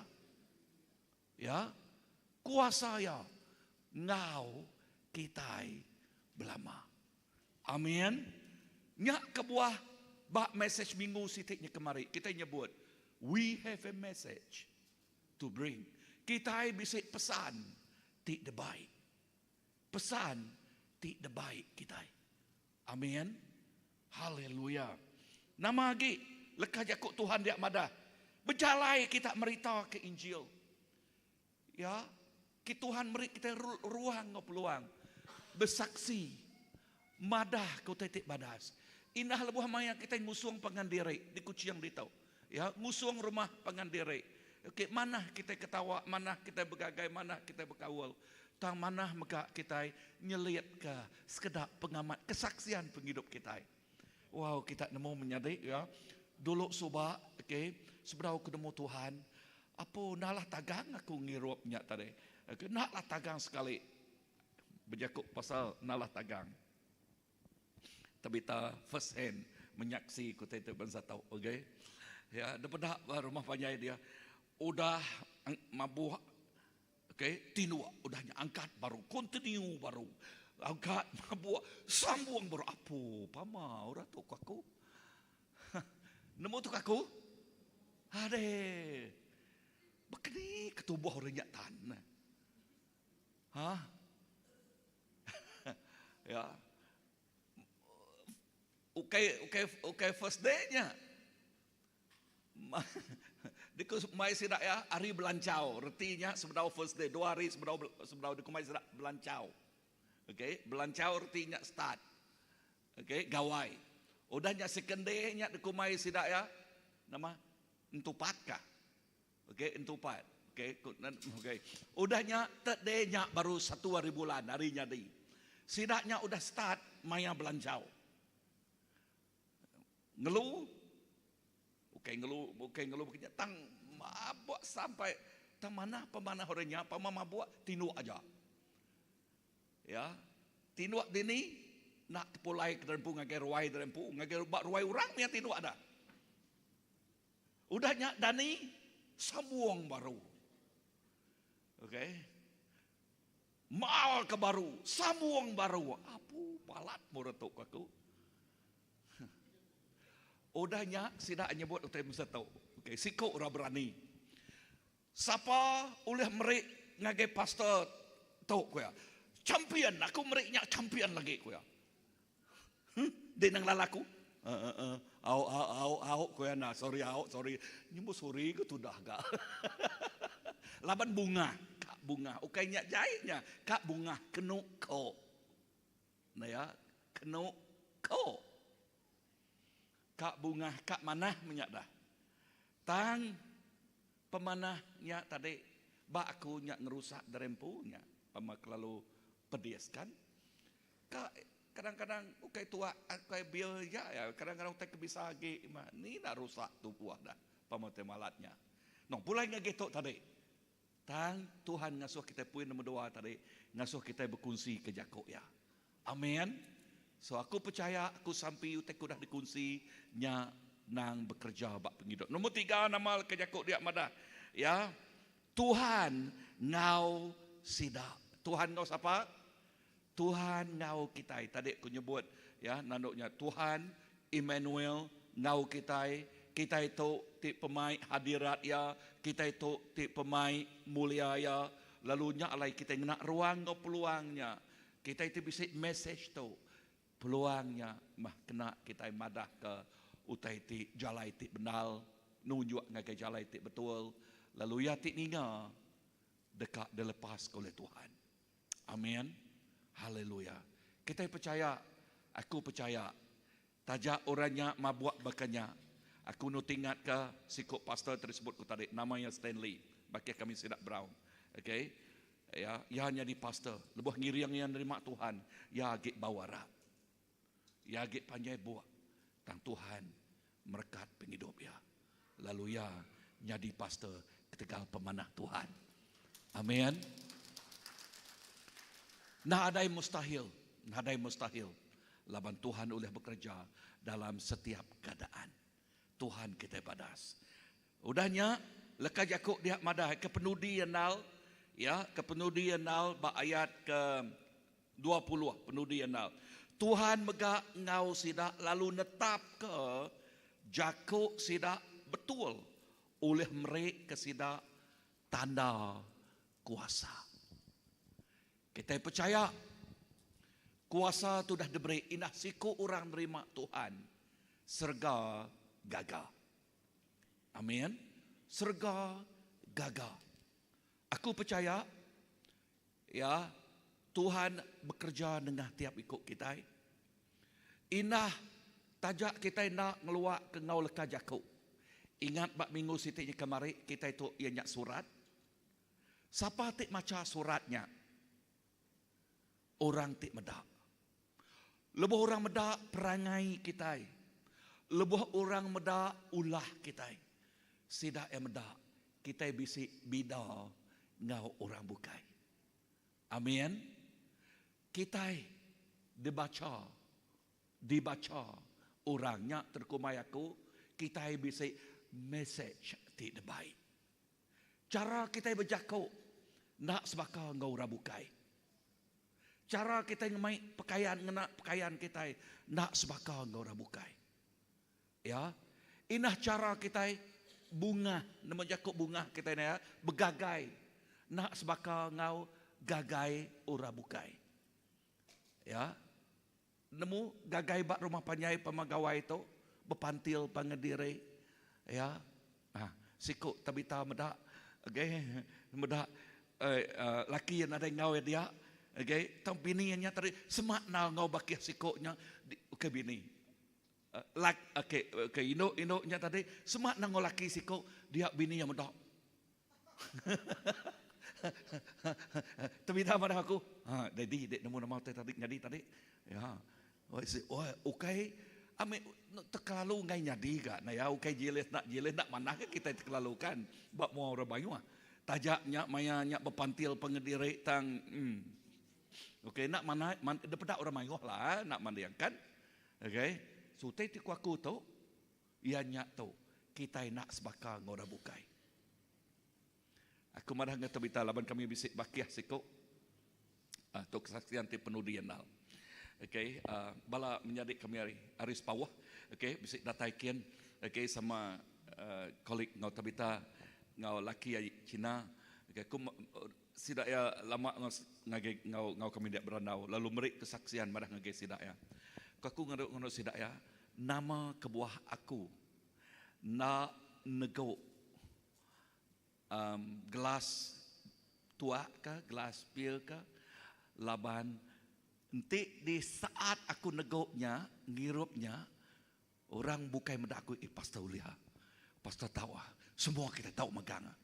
Ya, kuasa iya enggau kitai belama. Amin. Nya kebuah ba message minggu siti nya kemari kitai nyebut we have a message to bring. Kitai bisi pesan ti dibai. Pesan ti dibai kitai. Amin. Haleluya. Nama agi leka jaku Tuhan dia madah, bejalai kita merita ke Injil. Ya, ki Tuhan meri kita ruang enggau peluang besaksi madah ke utai ti badas. Indah lebuh maya kita ngusung pangan diri di Kuching ditu. Ya, ngusung rumah pangan diri. Okey, manah kitai ketawa, manah kitai begagai, manah kitai bekaul. Tang manah mega kitai nyelitka sekeda pengamat kesaksian pengidup kitai. Wow, kita nemu menyadi ya. Dulu suba, okey, sebedau aku nemu Tuhan, apu enda lah tagang aku ngirup nya tadi. Okey, enda lah tagang sekali. Bejaku pasal enda lah tagang. Tabitha first hand menyaksi ku ti bansa tau okay. Ya daripada rumah panjai dia udah mabuk okay tinduk udah nya angkat baru continue baru angkat mabuk sambung baru apu pama orang tu ku aku. Nemu tu aku? Ade. Bekeni ketubuh orang nya tan. Ha? Ya. Ukai ukai ukai first day nya. Diku mai sida ya hari belancau. Reti nya sebedau first day, dua hari sebedau sebedau diku mai sida belancau. Okey, belancau reti nya start. Okey, gawai. Udah nya second day nya diku mai sida ya nama entupat kah? Okey, entupat. Okey, okey. Udah nya third day nya baru satu hari bulan hari nyadi. Sida nya udah start maya belanjau. Ngelu ukai ngelu ukai ngelu baka nya tang mabuk sampai tang manah pemanah orang nya pama mabuk tinduk aja. Ya. Tinduk dini enda tepulai ke derempu ngagai ruai derempu ngagai ba ruai orang mih tinduk dah. Udah nya dani sambung baru. Okey. Mal ke baru, sambung baru. Apu balat murah tu aku. Udah nya sida nyebut utai mesti tu. Okey, siku orang berani. Sapa ulih meri ngagai pastor tu ku iya. Champion, aku meri nya champion lagi ku iya. Huh, dek nang lala aku. Uh, uh, uh. Au, au, au, au, ku iya nah. Sorry, au, sorry. Nyebut sorry ke tudah ga. Laban bunga, kak bunga. Ukai nya jai nya, kak bunga kenu ko. Nah ya, kenu ko. Kak bunga kak manah menya dah. Tang pemanah nya tadi ba aku nya ngerusak derempu nya. Pama kelalu pedis kan. Ka kadang-kadang ukai tuak ukai bil aja ya kadang-kadang utai ke bisa agi mah ni enda rusak tubuh dah pama utai malat nya. Nong pulai ngagai tu tadi. Tang Tuhan ngasuh kitai poin nombor dua tadi ngasuh kitai bekunsi ke jaku iya. Amen. So aku percaya aku sampi utai ke udah dikunsi nya nang bekerja ba pengidup. Nombor tiga nama ke jaku dia madah ya Tuhan enggau sida. Tuhan enggau sapa? Tuhan enggau kitai. Tadi aku nyebut ya nandu nya Tuhan Emmanuel enggau kitai. Kitai tu ti pemai hadirat iya, kitai tu ti pemai mulia iya. Lalu nya alai kitai ngena ruang enggau peluang nya. Kitai ti bisi mesej tu, peluang nya mah kena kitai madahka utai ti jalai ti bendar, nunjuk ngagai jalai ti betul, lalu iya ti ninga deka dilepaska oleh Tuhan. Amin. Haleluya. Kitai pechaya, aku pechaya, taja orang nya mabuk baka nya, aku enu tingatka siku pastor ti disebut ku tadi, nama iya Stanley, bakih kami sida Brown. Okay. Ya, iya nyadi pastor. Lebuh ngiring iya nerima Tuhan, iya agi bau arak. Iya agi panjai buk, tang Tuhan merekat pengidup iya. Lalu iya nyadi pastor ketegal pemanah Tuhan. Amin. Nadai mustahil, nadai mustahil laban Tuhan ulih bekereja dalam setiap keadaan. Tuhan kitai badas. Udah nya, leka jaku dia madah ke penudi endal, ya, ke penudi endal ba ayat ke 20 penudi endal. Tuhan mega enggau sida lalu netapka jaku sida betul ulih meri ke sida tanda kuasa. Kitai pechaya kuasa tu udah diberi indah siku orang nerima Tuhan serega gaga. Amin. Serega gaga. Aku pechaya Ya, Tuhan bekereja nengah tiap iku kitai. Indah taja kitai enda ngeluaka enggau leka jaku. Ingat ba minggu siti nya kemari kitai tu iya nya surat. Sapa ti macha surat nya? Orang ti meda. Lebuh orang meda perangai kitai, lebuh orang meda ulah kitai, sida iya meda kitai bisi bida enggau orang bukai. Amin. Kitai dibacha, dibacha orang nya terkumbai aku, kitai bisi mesej ti dibai. Chara kitai bejaku enda sebaka enggau orang bukai. Chara kitai ngemai pekayan ngena pekayan kitai enda sebaka enggau orang bukai. Ya. Inah chara kitai bungah, nama jaku bungah kitai ne begagai enda sebaka enggau gagai orang bukai. Ya. Nemu gagai ba rumah panjai pama gawai tu bepantil pangan diri. Ya. Ha, siku Tabitha meda okay, meda eh, uh, laki iya nadai enggau iya dia. Okay, tang bini iya nya tadi semak nal enggau bakih siku nya okay bini. Lak okay, okay indu indu nya tadi semak nang enggau laki siku dia bini iya meda. Tebida madah aku, ha, daddy dek nemu nama utai tadi nyadi tadi. Ya. Oi si, oi ukai ame terkelalu ngai nyadi ga na ya ukai jilis nak jilis nak manah ga kitai terkelalu kan ba mua orang mayuh. Taja nya maya nya bepantil pengediri tang hmm. Okey nak manah man, daripada orang mayuh lah nak manding kan. Okey. So utai ti ku aku tu iya nya tu kitai nak sebaka enggau orang bukai. Aku madah enggau Tabitha laban kami bisi bakih siku uh, tu kesaksian ti penudi andal. Okey, uh, bala menyadi kami ari ari Sepauh, okey, bisi datai kin, okey sama uh, kolik enggau Tabitha enggau laki ai Cina. Okey, aku sida iya lama enggau ngagai enggau enggau kami dia berandau lalu meri kesaksian madah ngagai sida iya. Ku aku ngadu nganu sida iya, nama kebuah aku enda negu um, gelas tuak ke, gelas pil ke, laban enti di saat aku neguk nya, ngirup nya, orang bukai meda aku, eh pastor ulih ah. Pastor tau ah. Semua kita tau megang ah.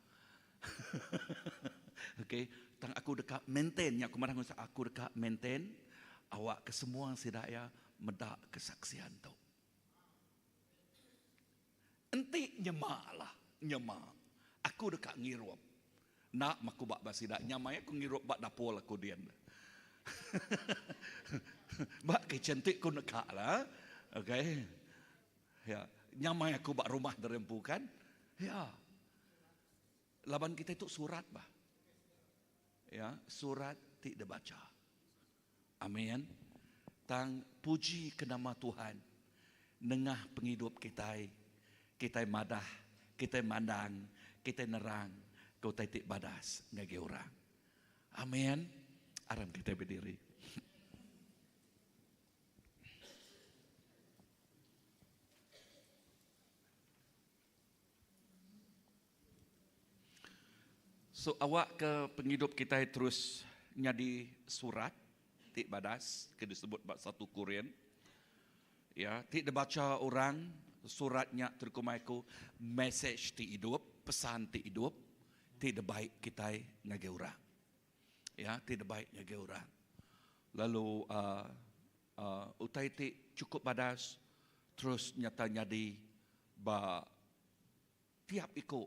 Okey, tang aku deka maintain nya aku madah aku deka maintain awak ke semua sida ya meda kesaksian tu. Enti nyema lah, nyema. Aku deka ngirup. Enda meh aku ba ba sida nyamai aku ngirup ba dapur aku din. Ba kitchen ti ku neka lah. Okay. Ya, nyamai aku ba rumah diri empu kan. Ya. Laban kitai tu surat bah. Ya, surat ti dibacha. Amin. Tang puji ke nama Tuhan nengah pengidup kitai, kitai madah, kitai mandang, kitai nerang ke utai ti badas ngagai orang. Amin. Aram kitai bediri. So awak ke pengidup kitai terus nyadi surat ti badas ke disebut ba satu Korin. Ya, ti dibacha orang surat nya terkumai ku message ti idup, pesan ti idup ti dibai kitai ngagai orang. Ya, ti dibai ngagai orang. Lalu uh, uh, utai ti chukup badas terus nyata nyadi ba Tiap iku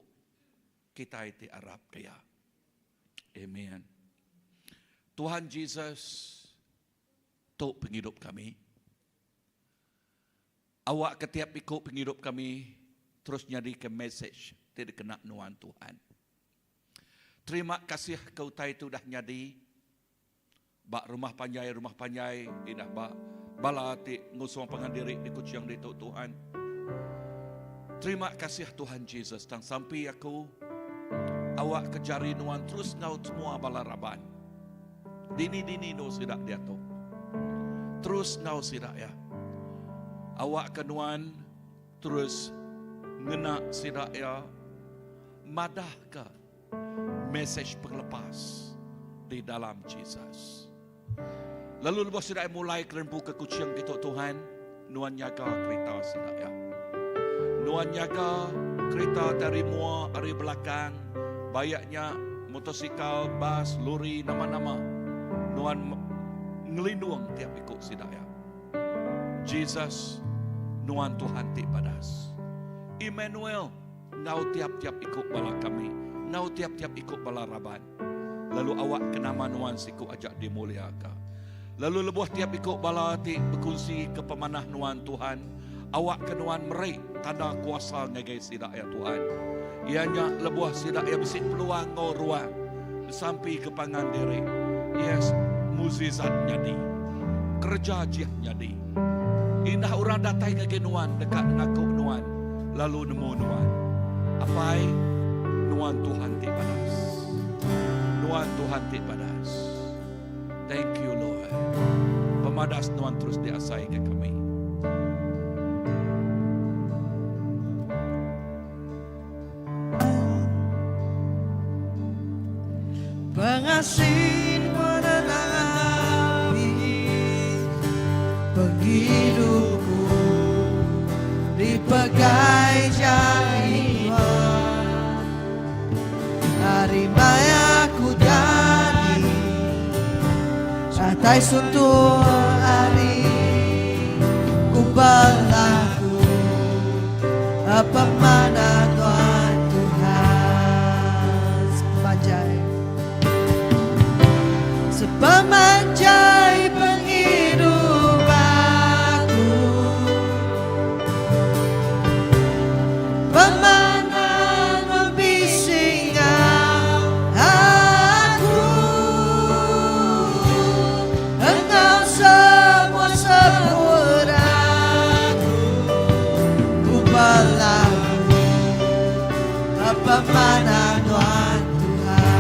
kitai ti arapka Iya. Amen. Tuhan Jesus, tu pengidup kami. Awakka tiap iku pengidup kami terus nyadika message ti dikena nuan Tuhan. Terima kasih ke utai ti udah nyadi ba rumah panjai rumah panjai indah ba bala ti ngusung pangan diri di Kuching ditu Tuhan. Terima kasih Tuhan Jesus tang sampi aku awak ke jari nuan terus ngau semua bala raban. Dini-dini nu sida diatu. Terus ngau sida ya. Awak ke nuan terus ngena sida ya madah ke Mesej pengelepas di dalam Jesus. Lalu lebuh sida mulai kerempu ke Kuching kitu Tuhan, nuan nyaga kerita sida ya. Nuan nyaga kerita dari mua, ari belakang, bayaknya motosikal, bas, lori, nama-nama. Nuan ngelindung tiap iku sida ya. Jesus, nuan Tuhan ti badas. Emmanuel, Enggau tiap-tiap iku bala kami, enggau tiap-tiap iku bala raban. Lalu awakka nama Nuan siku aja dimuliaka. Lalu lebuh tiap iku bala ti bekunsi ke pemanah Nuan, Tuhan, awakka Nuan meri tanda kuasa ngagai sida iya, Tuhan. Iya nya lebuh sida iya bisi peluang enggau ruang besampi ke pangan diri. Yes, mukjizat nyadi. Kereja ajih nyadi. Indah orang datai ngagai Nuan deka ngaku Nuan. Lalu nemu nuan. Apai, nuan Tuhan ti badas. Nuan Tuhan ti badas. Thank you Lord. Pemadas nuan terus diasai ke kami. Pengasih menenangi penghidupku dipegai jari Tuhan. Hari maya ku. Tai suntuk ari ku belagu Pemanah Nuan Tuhan Sepemanjai Sepemanjai pengidup aku Pemanah Nuan bisi enggau aku Enggau semua seput aku Ku belagu Pemanah Nuan Tuhan.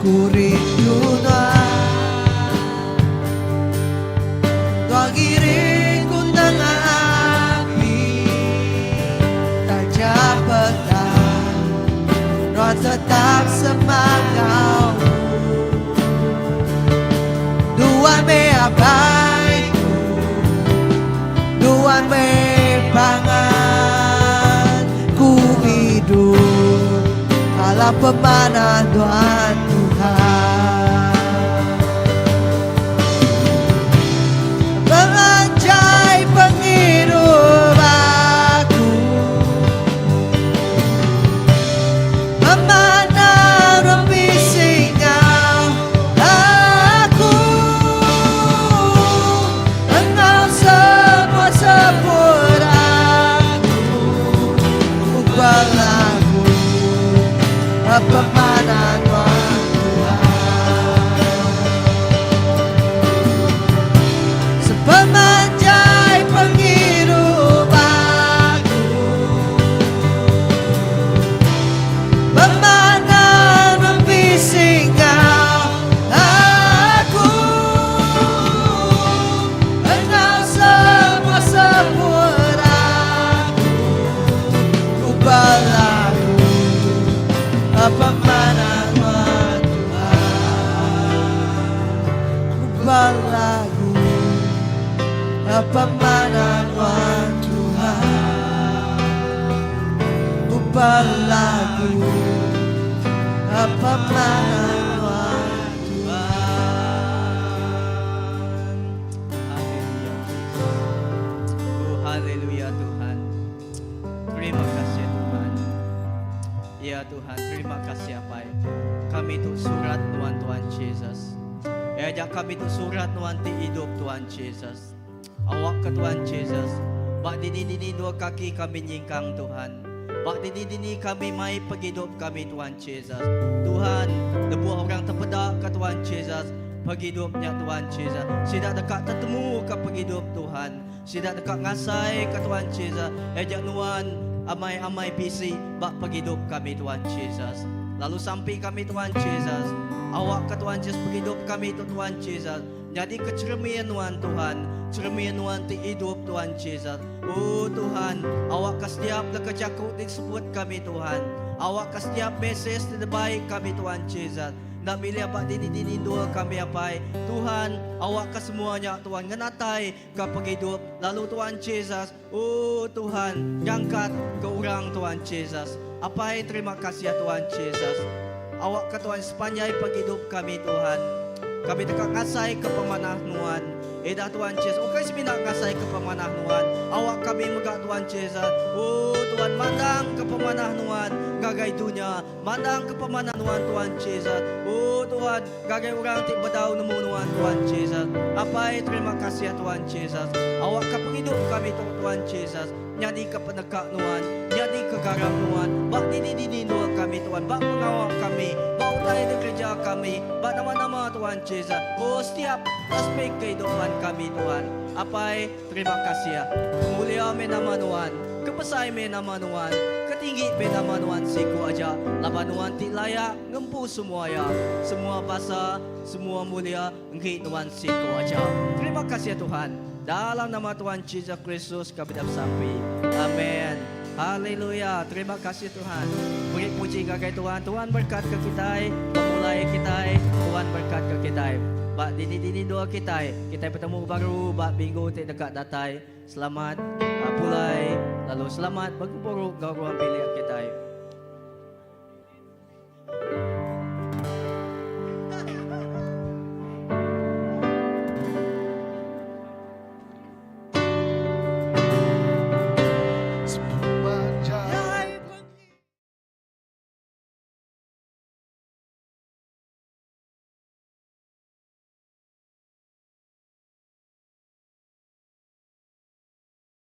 Ku rindu Nuan Nuan ngiring ku nengah api Taja petang Nuan tetap semak enggau ku Nuan meh apai ku Nuan meh pangan ku idup Alam pemanah Nuan Tuhan. Penganjai pengidup aku Pemanah Nuan bisi enggau aku Enggau semua seput aku Ku belagu Pemanah Nuan Tuhan Sepemanjai pengidup aku Pemanah Nuan bisi enggau aku Enggau semua seput aku Ku belagu Pemanah Nuan Tuhan Ku belagu Pemanah Nuan Tuhan Ku belagu Pemanah Nuan Tuhan. Haleluya Jesus. Oh haleluya Tuhan. Terima kasih Tuhan. Ya Tuhan, terima kasih Apai. Kami tu surat Nuan Tuhan Jesus. Ya aja kami tu surat Nuan ti idup Tuhan Jesus. Awak ke Tuhan Jesus. Ba dini-dini dua kaki kami nyingkang Tuhan. Ba dini-dini kami mai pengidup kami Tuhan Jesus. Tuhan, lebuh orang tepeda ke Tuhan Jesus, pengidup nya Tuhan Jesus. Sida deka tetemu ke pengidup Tuhan. Sida deka ngasai ke Tuhan Jesus. Ejak nuan amai-amai bisi ba pengidup kami Tuhan Jesus. Lalu sampi kami Tuhan Jesus. Awak ke Tuhan Jesus pengidup kami tu Tuhan Jesus. Nyadi ke cheremin nuan Tuhan. Cheremin nuan ti idup Tuhan Jesus. Oh Tuhan, awak ke setiap leka jaku ti disebut kami Tuhan. Awak ke setiap mesej ti dibai kami Tuhan Jesus. Enda milih ba dini-dini endur kami apai. Tuhan, awak ke semua nya Tuhan ngenatai ka pengidup lalu Tuhan Jesus. Oh Tuhan, ngangkat ke orang Tuhan Jesus. Apai terima kasih Tuhan Jesus. Awak ke Tuhan sepanjai pengidup kami Tuhan. Kami deka ngasai ke pemanah nuan. Eda Tuhan Jesus, ukai semina ngasai ke pemanah nuan. Awak kami mega Tuhan Jesus. Oh Tuhan mandang ke pemanah nuan ngagai dunya. Mandang ke pemanah nuan Tuhan Jesus. Oh Tuhan, ngagai orang ti bedau nemu nuan Tuhan Jesus. Apai terima kasih Tuhan Jesus. Awak ke pengidup kami tu Tuhan Jesus. Nyadi ke peneka nuan, nyadi ke garam nuan. Ba dini-dini endur kami Tuhan, ba pengawa kami, ba utai dikereja kami, ba nama-nama Tuhan Jesus. Oh setiap aspek kehidupan kami Tuhan. Apai terima kasih. Mulia meh nama nuan. Ke besai meh nama nuan. Ke tinggi meh nama nuan siku aja. Laban nuan ti layak ngempu semua iya. Semua basa, semua mulia enggi nuan siku aja. Terima kasih Tuhan. Dalam nama Tuhan Jesus Kristus kami dah besampi. Amen. Haleluya. Terima kasih Tuhan. Beri puji ngagai Tuhan. Tuhan berkat ke kitai. Pemulai kitai. Tuhan berkat ke kitai. Ba dini-dini dua kitai. Kitai betemu baru ba minggu ti deka datai. Selamat pulai lalu selamat begempuru enggau ruang bilik kitai.